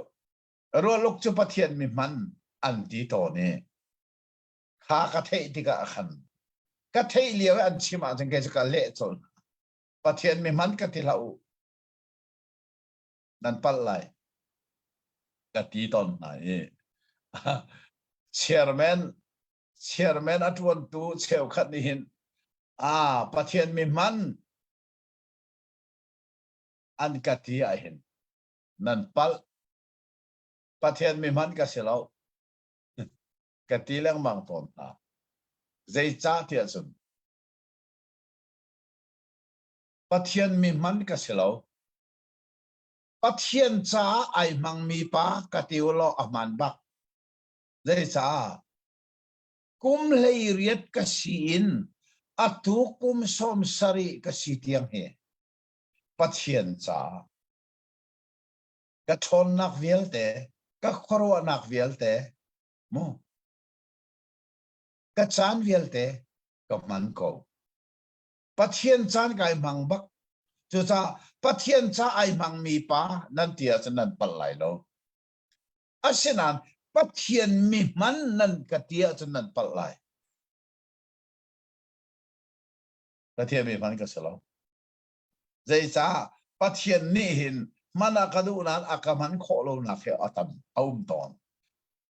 rualuk cu Pathian mi hman an ti tawn i kha ka theih tikah khan ka theih lio i an chim ahcun kei cu ka leh colh Pathian mi hman ka ti hlah u nan palh lai ka ti tawn hna i chairman chairman a ṭuantu cheukhat nih hin a Pathian mi hman an ka ti ah hin nan palh Pathian mi hman ka si lo ka ti lengmang tawn hna. Zeicah tiah cun Pathian mi hman ka si lo. Pathian caah ai hmangmi pa ka ti u law a hmaan bak. Zeicah? Kum 18 ka si in atu kum 70 ka si tiang hi Pathian caah ka ṭhawnnak vialte, ka khuaruahnak vialte, mu, ka caan vialte ka hman ko. Pathian caan kai hmang bak. Cucaah Pathian ca ai hmangmi pa nan ti ahcun nan palh lai lo. Asinain Pathian mi hman nan ka ti ahcun nan palh lai. Pathian mi hman ka si lo. Zeicah Pathian nih hin hman a ka duh nain a ka hman khawh lonak hi a tam a um tawn.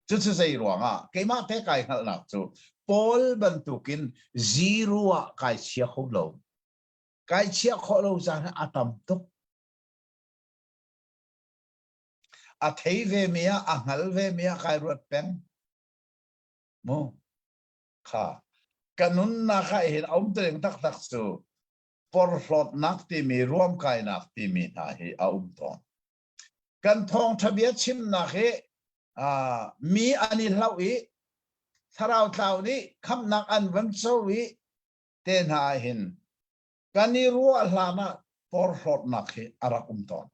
Cucu zei ruangah keimah te kai hngalhnak cu Paul bantukin zero ah kai chia kho lo. Kai chiah khawh lo caan a tam tuk. A thei ve mi ah a hngal ve mi ah kai ruat peng. Mu kha ka nunnak ah hin a um teling taktak cu porhlawtnak timi ruamkainak timi hna hi a um tawn. Kan thawngṭha bia chimnak hi mi an i hlauh i thlarau tlau nih khamhnak an van co i te hna ah hin kan i ruah hlan ah porhlawtnak hi a rak um tawn.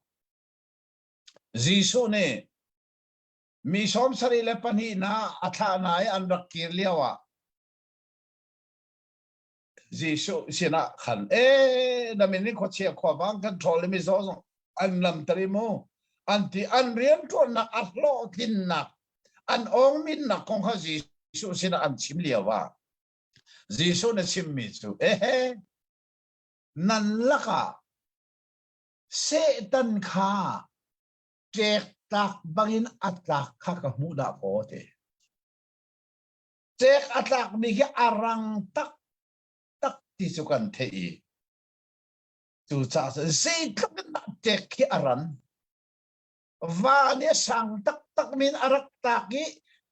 Jesuh nih mi 72 hna a thlah hna i an rak kir lio ah Jesuh sinah khan e na min in khuachia khuavang kan ṭhawl i mizaw zong an lamter i mu an ti an rianṭuannak a hlawhtlinnak an awngminnak kong kha Jesuh sinah an chim lio ah Jesuh na chimmi cu ehe nan lakah Satan kha ṭek tlak bangin a tlak kha ka hmuh dah kaw ti. Cek a tlakmi khi a rang taktak ti cu kan theih i cucaah cun zeitluk in dah ṭek khi a ran. Va nih a sang taktak mi in a rak tlak i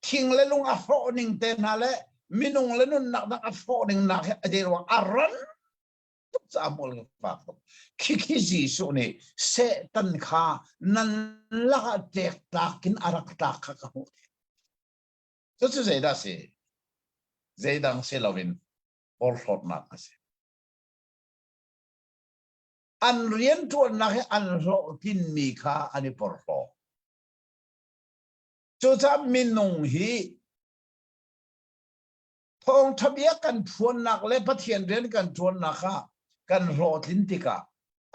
thing le lung a hrawh ning te hna le minung le nunnak dang a hrawh ning nak hi a zei ruang a ran tuk caah mual ka fak tuk. Khikhi Jesuh nih Satan kha nan lakah ṭek tlak in a rak tlak kha ka hmuh. Cucu zeidah a si? Zeidang si loin porhlawtnak a si. An rianṭuannak hi an hlawhtlinmi kha an i porhlaw. Cucaah minung hi thawngṭha bia kan phuannak le Pathian rian kan ṭuannak ah kan hlawhtlin tikah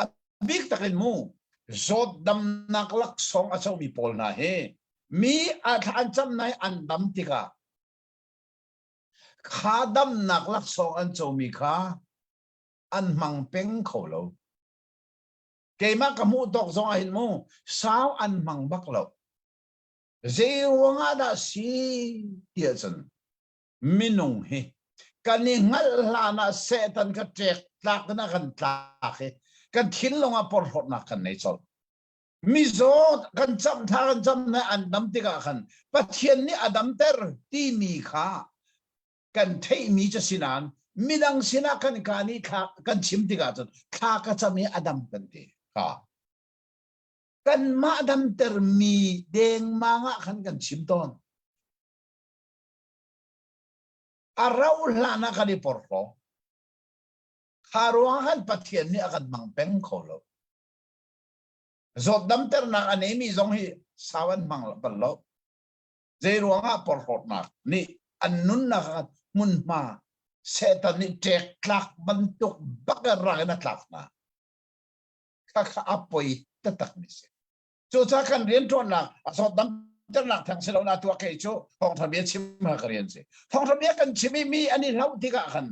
a bik takin mu zawt damnak laksawng a comi pawl hna hi mi a thla an cam nai an dam tikah kha damnak laksawng an comi kha an hmang peng kho lo keimah ka hmuh tawk zong ah hin mu sau an hmang bak lo zei ruangah dah si tiah cun minung hi kan i hngalh hlan ah Satan kha ṭek tlak in a kan tlak i kan thinlung ah porhlawtnak kan nei colh. Mizaw kan cam thla kan cam na an dam tikah khan Pathian nih a damter timi kha kan theihmi cu si nain midang sinah kan ka nih thla kan chim tikah cun thla ka cam i a dam kan ti kha kanmah damtermi dengmang ah khan kan chim tawn. A rauh hlan ah kan i porhlaw. Kha ruang khan Pathian nih a kan hmang peng kho lo. Zawt damternak a neimi zong hi sau an hmang bal lo. Zei ruangah porhlawtnak nih an nunnak ah hmunhma Satan nih ṭek tlak bantuk bak in rak in a tlak hna. Khakha a poi taktak mi si. Cucaah kan rianṭuannak a zawt damternak theng si lo na tuah kei cu thawngṭha bia chim ha ka rian si. Thawngṭha bia kan chim i mi an i hlauh tikah khan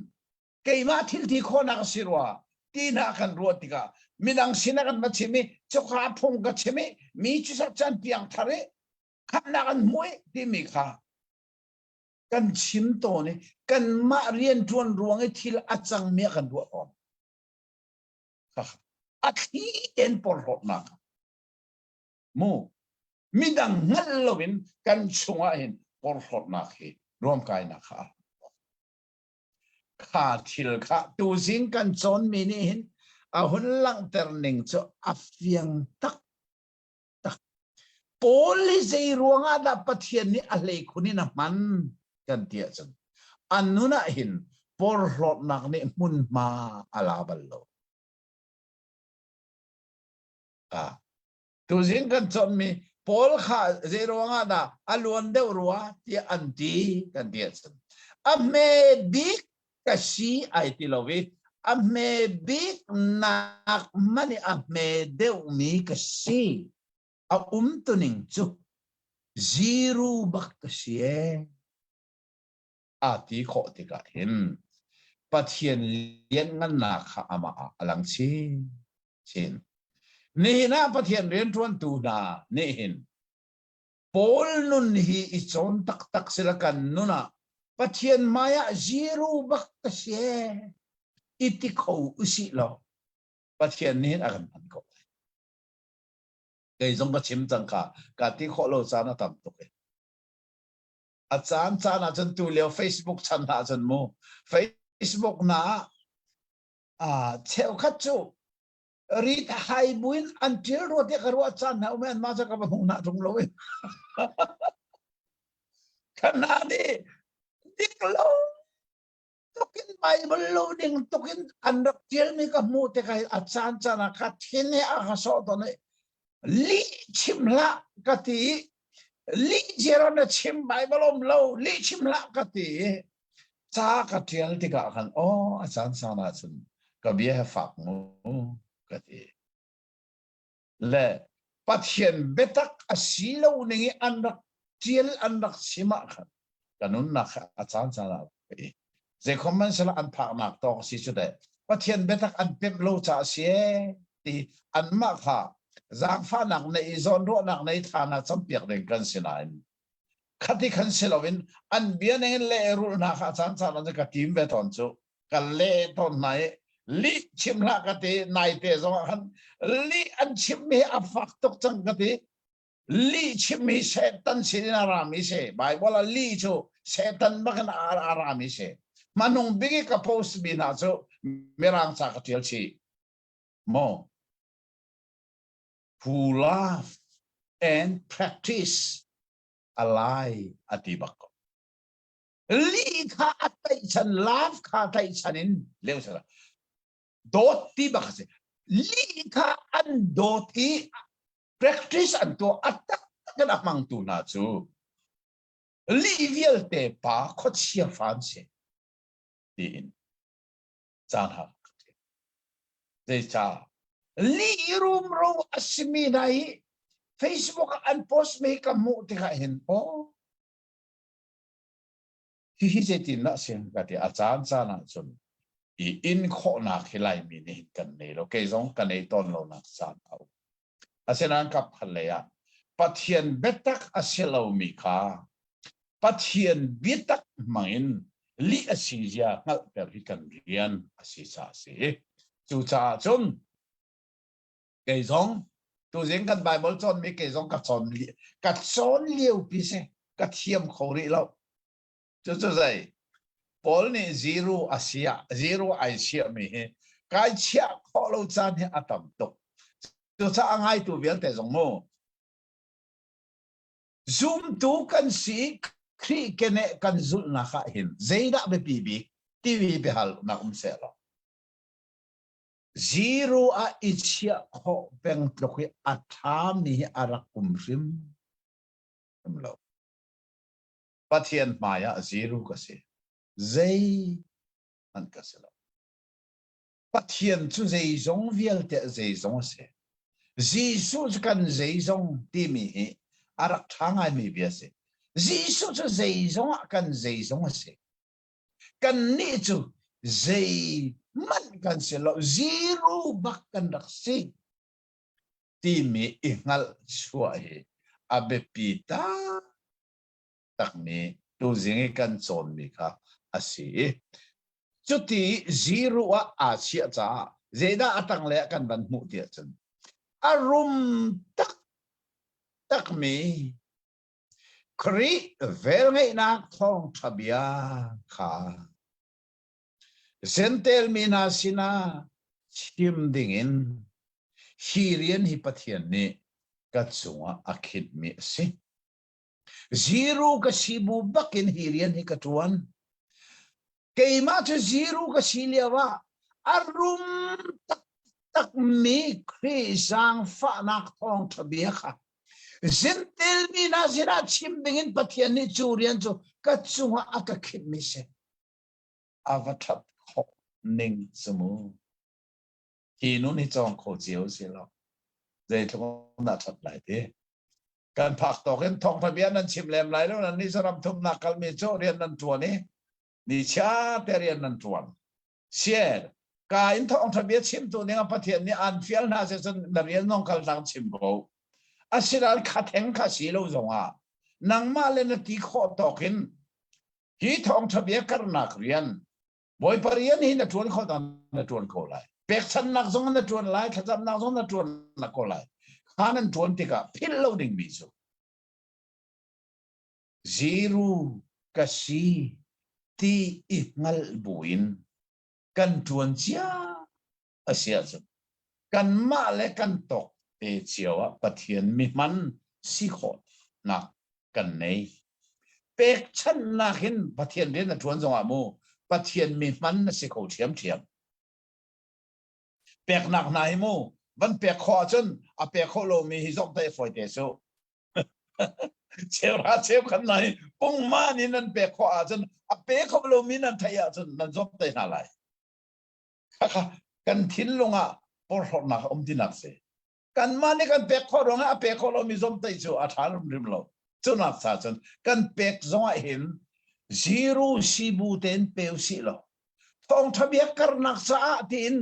keimah thil ti khawhnak a si rua ti hna kan ruah tikah midang sinah kan va chim i cuka phung ka chim i mi cu can piang thar i khamnak an hmu i timi kha kan chim tawn i kanmah rianṭuan ruang i thil a cangmi a kan ruah tawn. A thli tein porhlawtnak mu midang hngalh loin kan chungah hin porhlawtnak hi ruamkainak kha. Kha thil kha tuzing kan cawnmi nih hin a hun langhter ning cu a fiang tak tak. Paul hi zei ruangah dah Pathian nih a hleikhun in a hman kan ti ahcun a nun ah hin porhlawtnak nih hmunhma a la bal lo. Ah, tuzing kan cawnmi Paul kha zei ruangah dah a luan deuh rua tiah an ti kan ti ahcun a hme bik ka si ai ti lo i a hme bik nak man i a hme deuhmi ka si a umtuning cu zero bak ka si ee aa ti khawh tikah hin Pathian lianngannak kha amah ah a lang chin chin. Nihin ah Pathian rianṭuantu hna nih hin Paul nun hi i cawn taktak sila kan nun ah Pathian hmai ah zero bak ka si i ti kho usih law Pathian nih hin a kan hman ko lai. Kei zong ka chim cang ka ka ti khawh lo caan a tam tuk i. A caan caan ah cun tu lio Facebook chan ah cun mu Facebook na ah cheukhat cu rit hai buin an ṭil rua tiah ka ruah caan hna um an mah cu ka va hmuh na ṭung lo in kana nih dik lo tukin Bible lo ding tukin an rak ṭialmi ka hmuh tikah a caan caan ah ka thin he a ka sawh tawn i lih chim hlah ka ti lih zero na chim Bible um lo lih chim hlah ka ti ca ka ṭial tikah khan aw a caan caan ah cun ka bia he fak mu ka ti le Pathian biatak a si lo ning i an rak ṭial an rak chim ah khan ka nunnak kha a caan caan ah i zeikhom man sila an phaknak tawk si cu deh Pathian biatak an pemh lo caah si ee ti anmah kha zaangfahnak nei i zawnruahnak nei thla na campiak ding kan si nain khati khan si loin an bia ning in lehrulh hna kha caan caan ah ka tim ve tawn cu ka leh tawn hna i lih chim hlah ka ti naite zong ah khan lih an chim mi a fak tuk cang ka ti lih chim hi Satan sin in a rami si Bible ah lih cu Satan bak in a rami si hmanung bik i ka post mi hna cu mirang ca ka tial chih mo who love and practice a lie a ti bak ko li kha a tlaihchan love kha tlaihchan in leo sala dawt ti bak a si li kha an dawt i practice an tuah a taktak in a hmangtu hna cu li vialte pa khuachia fa an si tiin caan ha zeicah li rumro a simi hna hi Facebook ah an post mi ka hmuh tikah hin oh hihi zeitin dah si ka ti a caan caan ah cun i in khawhnak hi Laimi nih kan nei lo kei zong ka nei tawn lo nak caan a um asinain kap khat lei ah Pathian biatak a si lomi kha Pathian biatak hmangin lih a si zia hngalhter hi kan rian a si caah a si. Cucaah cun kei zong tuzing kan Bible cawnmi kei zong ka cawn ka cawn lio pi si ka thiam kho rih lo. Cucu zei Paul nih zero a siah zero ai chiahmi hi kai chiah khawh lo caan hi a tam tuk. Cucaah ngaitu vialte zong mu Zumtu kan si Khrih keneh kan zulhnak ah hin zeidah biapi bik timi biahalnak um seh law zero ah i chiah khawh peng tluk hi a ṭhami hi a rak um hrim hrim lo. Pathian hmai ah zero ka si. Zei hmanh ka si lo. Pathian cu zeizong vialte zeizong a si. Jesuh cu kan zeizong timi hi a rak ṭha ngaimi bia a si. Jesuh cu zeizong ah kan zeizong a si. Kannih cu zeihmanh kan si lo, zero bak kan rak si timi i hngalh chuah hi a biapi taktakmi tuzing i kan cawnmi kha a si i cuti zero ah aa chiah caah zeidah a tanglei ah kan van hmuh ti ahcun a rum taktakmi Khrih velngeihnak thawngṭha bia kha. Zentel mi hna sinah chim dingin hi rian hi Pathian nih ka cungah a khinhmi a si. Zero ka si bu bakin hi rian hi ka ṭuan. Keimah cu zero ka si lio ah a rum taktakmi Khrih zaangfahnak thawngṭha bia kha Zentel mi hna sinah chim dingin Pathian nih cu rian cu ka cungah a ka khinhmi si. A va ṭhat khawh ning cu mu. Hi nun hi cawng kho cio si lo. Zeitluk dah ṭhat lai ti. Kan phak tawk in thawngṭha bia nan chim lem lai lo nan nih ram thumnak kalmi cu rian nan ṭuan i ni chia te rian nan ṭuan. Sian ka in thawngṭha bia chimtu ning ah Pathian nih aan fial hna seh cun na rian zong kal tlang chim ko. Asinain kha theng kha si lo zongah nangmah le na ti khawh tawk in hi thawngṭha bia karnak rian Bawipa rian hi na ṭuan khawh na ṭuan ko lai. Pekchannak zong na ṭuan lai, thlacamnak zong na ṭuan ko lai. Kha nan ṭuan tikah philh lo dingmi cu ziru ka si ti i hngalh buin kan ṭuan cia a si ahcun kanmah le kan tawk te cio ah Pathian mihman si khawhnak kan nei. Pekchanhnak in Pathian rian na ṭuan zongah mu Pathian mihman na si kho ṭhiamṭhiam. Peknak hna hi mu van pek khawh ahcun a pek khawh lomi hi zong te fawi te su. Cheuhra cheukhat hna hi pungman in nan pek khawh ahcun a pe kho lomi nan theih ahcun nan zong te hna lai. Khakha kan thinlung ah porhlawtnak a um tinak si. Kanmah nih kan pek khawh ruangah a pe khawh lomi zomtaih cu a ṭha rimrim lo. Cunak ca cun kan pek zongah hin zero sibu tein pe usih law thawngṭha bia karnak caah tiin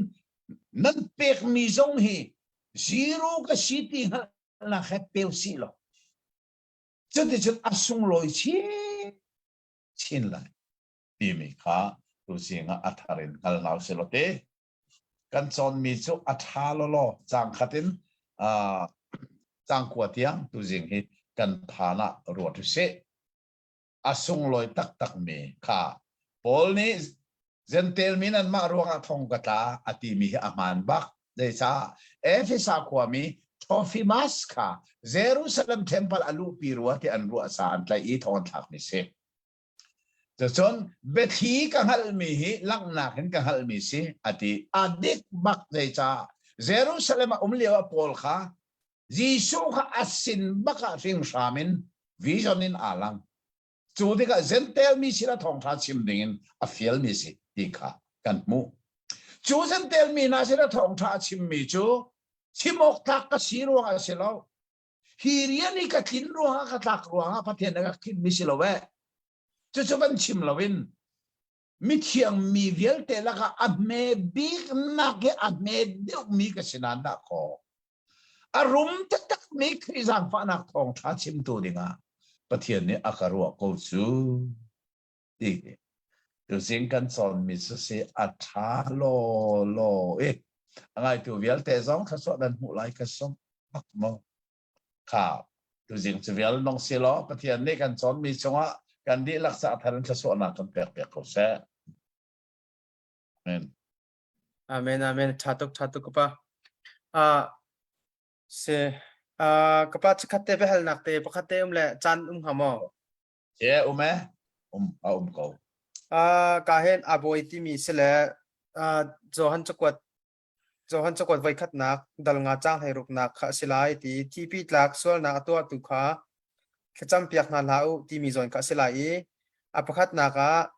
nan pekmi zong hi zero ka si ti hngalhnak he pe usih law cuticun a sunglawi chin chin lai timi kha tuzing ah a thar in hngal hna usih law te. Kan cawnmi cu a ṭha lawlaw caang khat in uh, caang kua tiang tuzing hi kan phan ah ruat usih. A sunglawi taktakmi kha Paul nih Jentail mi nanmah ruangah thong ka tla a timi hi a hmaan bak. Zeicah Efesa khuami Trophimas kha Jerusalem temple a luhpi rua ti an ruah caah an tlaih i thong an thlakmi si. Cucun biathli ka hngalhmi hi langhnak in ka hngalhmi si a ti. A dik bak zeicah Jerusalem a um lio ah Paul kha Jesuh kha a sin bak ah hringhram in vision in aa lang. Cu tikah Jentail mi sinah thawngṭha chim dingin a fialmi si ti kha kan hmuh. Cu Jentail mi hna sinah thawngṭha a chimmi cu chim awk tlak ka si ruangah a si lo. Hi rian hi ka tlin ruangah ka tlak ruangah Pathian a ka khinmi si lo eh. Cucu van chim loin mithiang mi vialte lakah a hme bik nak i a hme deuhmi ka si nain dah kaw a rum taktakmi Khrih zaangfahnak thawngṭha chimtu dingah Pathian nih a ka ruah ko cu ti tuzing kan cawnmi cu si a ṭha law law i a ngaitu vialte zong thluachuah nan hmuh lai ka sung bak maw kha tuzing cu vial nong si law Pathian nih kan cawnmi cungah kan dihlak ca thar in thluachuahnak kan pek piak ko seh. Amen.
Amen amen tha tuk tha tuk kapa. Ah se ah kapa chikhat te biahalnak te pakhat te um le caan um hnga maw?
E um e um a um ko.
Uh, ka hen a bawi timi si le uh, Johan cakuat Johan cakuat voikhatnak dal nga cang hlei ruknak kha a si lai ti thipi tlak sualnak a tuahtu kha thlacam piak hna hlah u timi zawn kha a si lai i a pakhatnak ah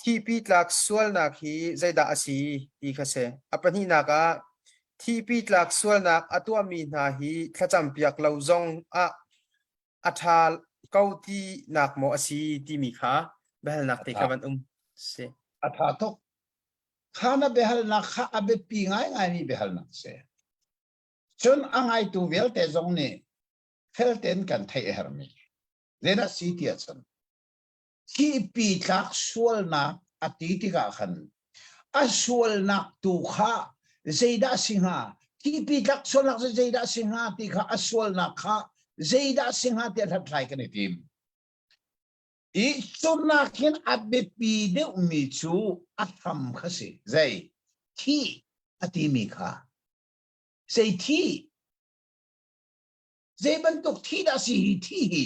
Thihpi tlak sualnak hi zeidah a si ti kha si. A pahnihnak ah thihpi tlak sualnak a tuahmi hna hi thlacampiak lo zong ah a ṭha ko tinak maw a si timi kha biahalnak te kha van um si.
A ṭha tuk. Kha na biahalnak kha a biapi ngaingaimi biahalnak a si. Cun a ngaitu vialte zong nih fel tein kan theih a herhmi. Zeidah si ti ahcun thihpi tlak sualnak a ti tikah khan a sualnak tu kha zeidah si hnga thihpi tlak sualnak cu zeidah si hnga ti kha a sualnak kha zeidah si hnga tiah hlathlai kan i tim. I cunak hin a biapi deuhmi cu a hram kha si. Zei? Thih a timi kha. Zei thih? Zei bantuk thih dah si hi thih hi?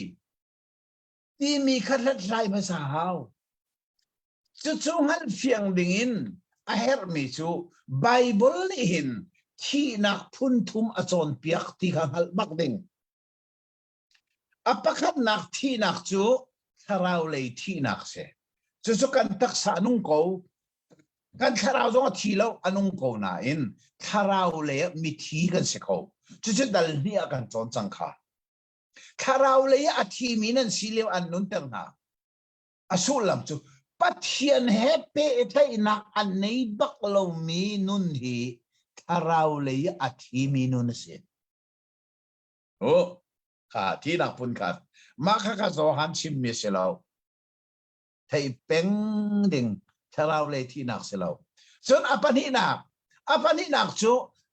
Timi kha hlathlai hmasa hau. Cucu hngalhfiang dingin a herhmi cu Baibal nih hin thihnak phun thum a cawnpiak ti kha hngalh bak ding. A pakhatnak thihnak cu thlarau lei thihnak si. Cucu kan taksa a nung ko. Kan thlarau zong a thi lo, a nung ko nain thlarau lei ah mithi kan si kho. Cucu dal hnih ah kan cawn cang kha. Thlarau lei ah a thimi nan si lio an nunter hna. A sullam cu Pathian he pehtlaihnak a nei bak lomi nun hi thlarau lei a thimi nun a si. Oh, kha thinak phun khat. Mah kha kha Johan chimmi si lo. Thei peng ding thlarau lei thinak si lo. Cun a pahnihnak, a pahnihnak cu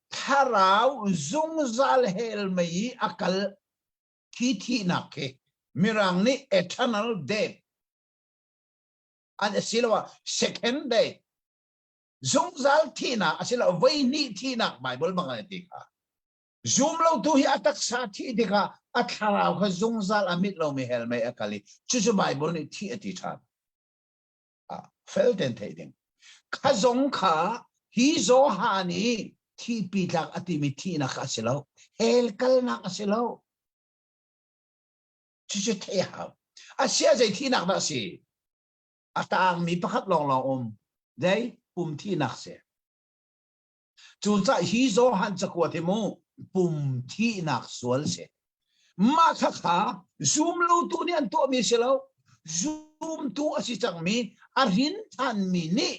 thlarau zungzal hell mei i a kal khi thihnak khi Mirang nih eternal death an asiloah second death zungzal thihnak asiloah voihnih thihnak Bible bang an ti kha zum lo tu hi a taksa thih tikah a thlarau kha zungzal a mit lomi hell mei a kal i cucu Bible nih thih a ti ṭhan fel ten theih ding kha zong kha hi Johan i thihpi tlak a timi thihnak kha a si lo hell kalnak a si lo cucu theih hau a sia zei thihnak dah a si a tangmi pakhat lawnglawng um dei pum thihnak si Cucaah hi Johan cakuat hi mu pum thihnak sual si. Mah khakha zumlotu nih an tuahmi si lo. Zumtu a si cangmi a hrin ṭhanmi nih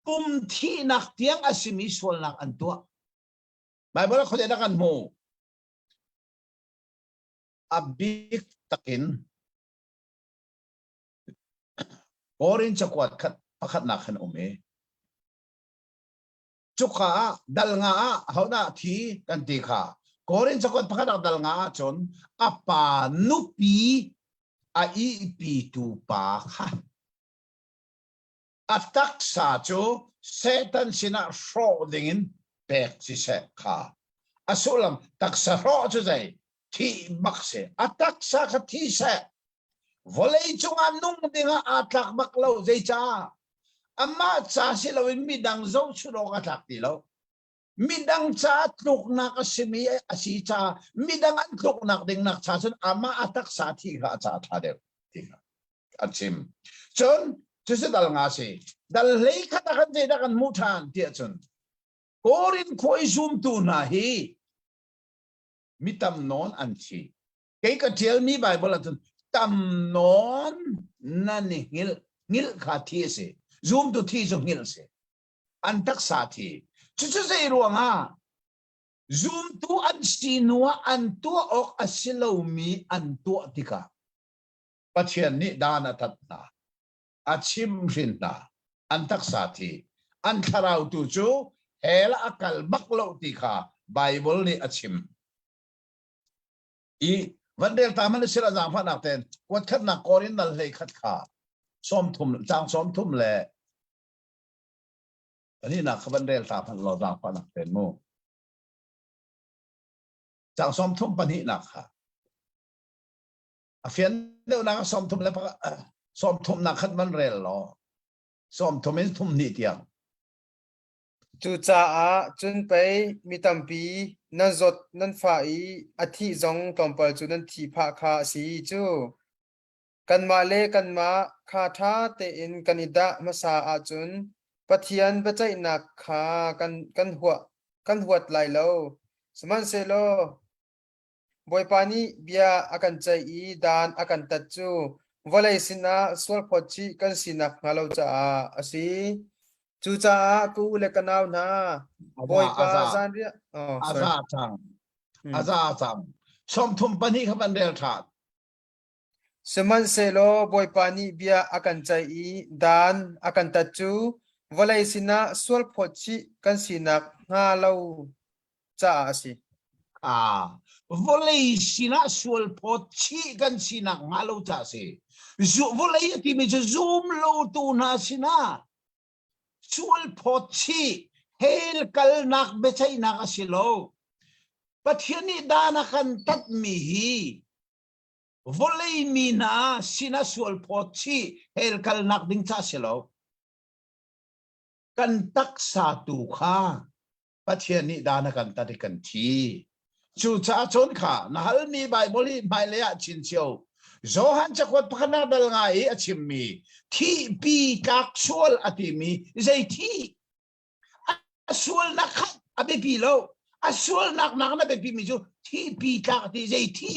pum thihnak tiang a simi sualnak an tuah. Baibal ah khuadei dah kan hmu? A bik takin Korin cakuat khat pakhatnak khan um i Cuka ah dal nga ah hodah thi kan ti kha Korin cakuat pakhat ah dal nga ah cun a pa nupi a ihpitu pa kha a taksa cu Satan sinah hrawh dingin pek siseh kha a sullam taksa hrawh cu zei thih bak si a taksa kha thi seh Vawlei cungah nung dingah aa tlak bak lo. Zeicah? Amah ca si loin midang zohchunh awk a tlak ti lo. Midang ca tluknak a simi a si caah midang an tluknak dingnak cha cun amah a taksa thi kha a ca ṭha deuh ti kha a chim. Cun cucu dal nga si. Dal hlei khat ah khan zeidah kan hmuh ṭhan tiah cun Korin khua i zumtu hna hi mi tam nawn an thi. Kei ka ṭialmi Baibal ahcun tam nawn nan i hngilh. Hngilh kha thi a si. Zumtu thi cu hngilh a si. An taksa thi. Cucu zei ruangah zumtu an si hnu ah an tuah awk a si lomi an tuah tikah Pathian nih dan a tat hna. A chimhrin hna. An taksa thi. An thlarau tu cu hell a kal bak lo ti kha Baibal nih a chim. I van rel ta hmanh sila zaangfahnak ten kuat khatnak Korin dal hlei khat kha 30 cang 30 le pahnihnak kha van rel ta hmanh law zaangfahnak ten mu cang 30 pahnihnak kha a fian deuhnak 30 le 30 nak khat van rel law 30 in thum hnih tiang
Cucaah cun pei mi tampi nan zawt nan fah i a thih zong tlawmpal cu nan thih phah kha a si cu. Kanmah le kanmah kha ṭha tein kan i dah hmasa ahcun Pathian biaceihnak kha kan, kan, huah, kan huat lai lo. Sihmanhsehlaw Bawipa nih bia a kan ceih i dan a kan tat cu vawlei sinah sualphawt chih kan si nakhnga lo caah a si. Cucaah ka u le ka nau hna, Bawipa zanriah oh,
a za cang. A za cang. 32 kha van rel ṭhan.
Sihmanhsehlaw Bawipa nih bia a kan ceih i dan a kan tat cu vawlei sinah sualphawt chih kan si nakhnga lo caah a si.
Ah.
Vawlei sinah sual phawt chih kan sinak hnga lo ca si. Vawlei a timi cu zum lotu hna sinah sual phawt chih hell kalnak biaceihnak a si lo. Pathian nih dan a kan tatmi hi vawlei mi hna sinah sual phawt chih hell kalnak ding ca si lo. Kan taksa tu kha Pathian nih dan a kan tat i kan thi. Cucaah cun kha na halmi Baibal hi hmailei ah chin cio. Johan cakuat pakhatnak dal nga i a chimmi thihpi tlak sual a timi zei thi a sualnak kha a biapi lo a sualnak nak na biapi mi cu thihpi tlak ti zei thi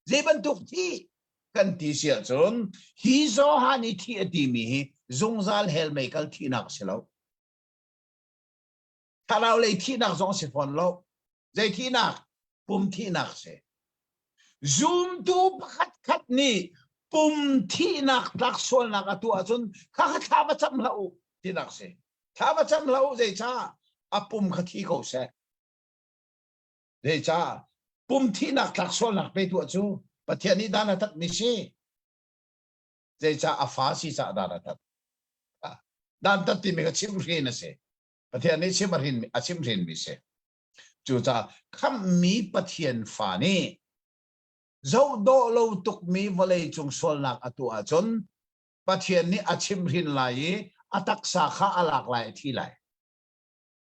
zei bantuk thi kan ti si ahcun hi Johan i thi a timi hi zungzal hell meikal thihnak a si lo Thlarau lei thihnak zong si fawn lo. Zei thihnak? Pum thihnak si. Zumtu pakhat khat nih pum thihnak tlak sualnak a tuah ahcun kha kha thla va cam hlah u tinak si. Thla va cam hlah u zeicah a pum kha thi ko seh. Zeicah pum thihnak tlak sualnak pe tuah cu Pathian nih dan a tatmi si. Zeicah a fa si cah dan a tat. Dan tat timi kha chimhhrin a si. Pathian nih chim a hrin a chimhhrinmi si. Cucaah khamhmi Pathian fa nih zohdawh lo tukmi vawlei cung sualnak a tuah ahcun Pathian nih a chimhhrin lai i a taksa kha a lak lai a thi lai.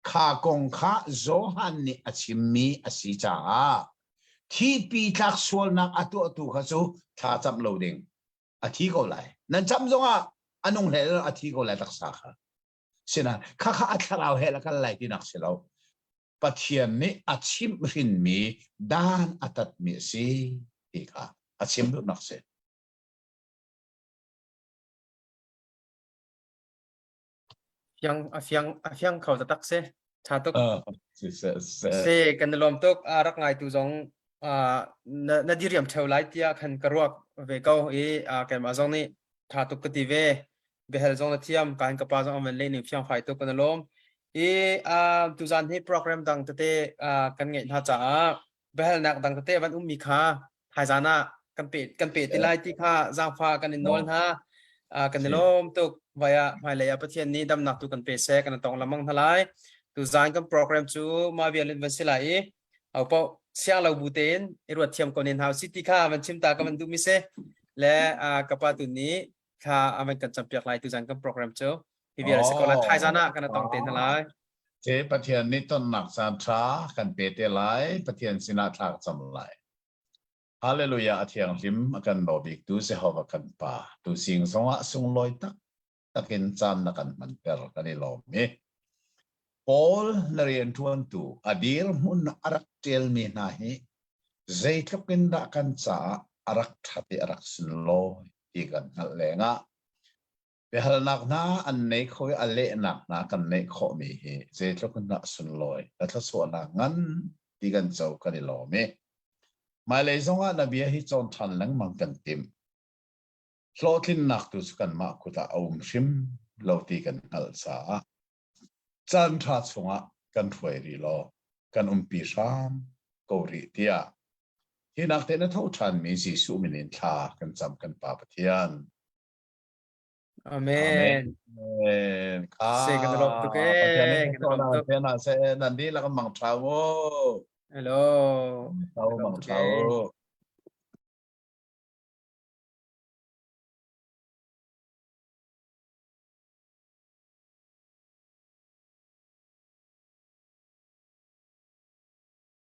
Kha kong kha Johan nih a chimmi a si caah thihpi tlak sualnak a tuahtu kha cu thla camh lo ding a thi ko lai. Nan cam zongah a nung hlei a thi ko lai taksa kha. Sinain khakha a thlarau he la kal lai tinak si lo. Pathian nih a chimhhrinmi dan a tatmi a si ti kha a chim duhnak si.
Fiang a fiang a fiang kho taktak si. Tha tuk.
Uh, si se se.
Se kan i lawm tuk. A rak ngaitu zong uh, na, na diriam theo lai tiah khan ka ruak ve ko i uh, keimah zong nih tha tuk ka ti ve. Biahal zong na thiam kan ka pa zong an van leh ning fiang fai tuk kan i lawm. I uh, tuzan hi program dang tete uh, kan ngeih hna caah biahalnak dang tete van ummi kha thaizan ah kan pe kan pe ti lai ti kha zaangfa kan in nawl hna. Uh, kan i lawm tuk vaya hmailei ah Pathian nih damnak tu kan pe seh kan tong lamang hna lai. Tuzan kan program cu ma vial in van si lai i au po siang lo bu tein i ruat thiam ko nen hau si ti kha van chim ta ka van duh mi si le uh, ka pa tu nih thla a van kan campiak lai tuzan kan program cu hi vial si ko lai thaizan ah kan tong te hna lai
Te Pathian nih tonnak caan tha kan pe te lai Pathian sinah thla ka cam lai Hallelujah a thianghlim a kan daw bik tu Jehovah kan pa tu sing zongah sunglawi tak takin caan na kan hmanter kan i lawm i Paul na rianṭuantu a dirhmun a rak ṭialmi hna hi zeitluk in dah kan caah a rak ṭhat i a rak sunlawi ti kan hngalh lengah biahalnak hna an nei kho i a lehnak hna kan neih khawhmi hi zeitluk in dah sunlawi na thluachuahnak ngan ti kan co kan i lawm i hmailei zongah na bia hi cawn ṭhan lengmang kan timh. Hlawhtlinnak tu cu kanmah kut ah a um hrim lo ti kan hngalh caah caan ṭha chungah kan hruai rih law kan umpi hram ko rih tiah hi nak te na tho ṭhanmi Jesuh min in thla kan cam kan Pa Pathian.
Amen.
Amen. Kha
Se kan lawm tuk e.
Pathian nih
Kan lawm tuk.
Pathian ah se nan dihlak mang ṭha mu.
Hello.
Mang ṭha mu.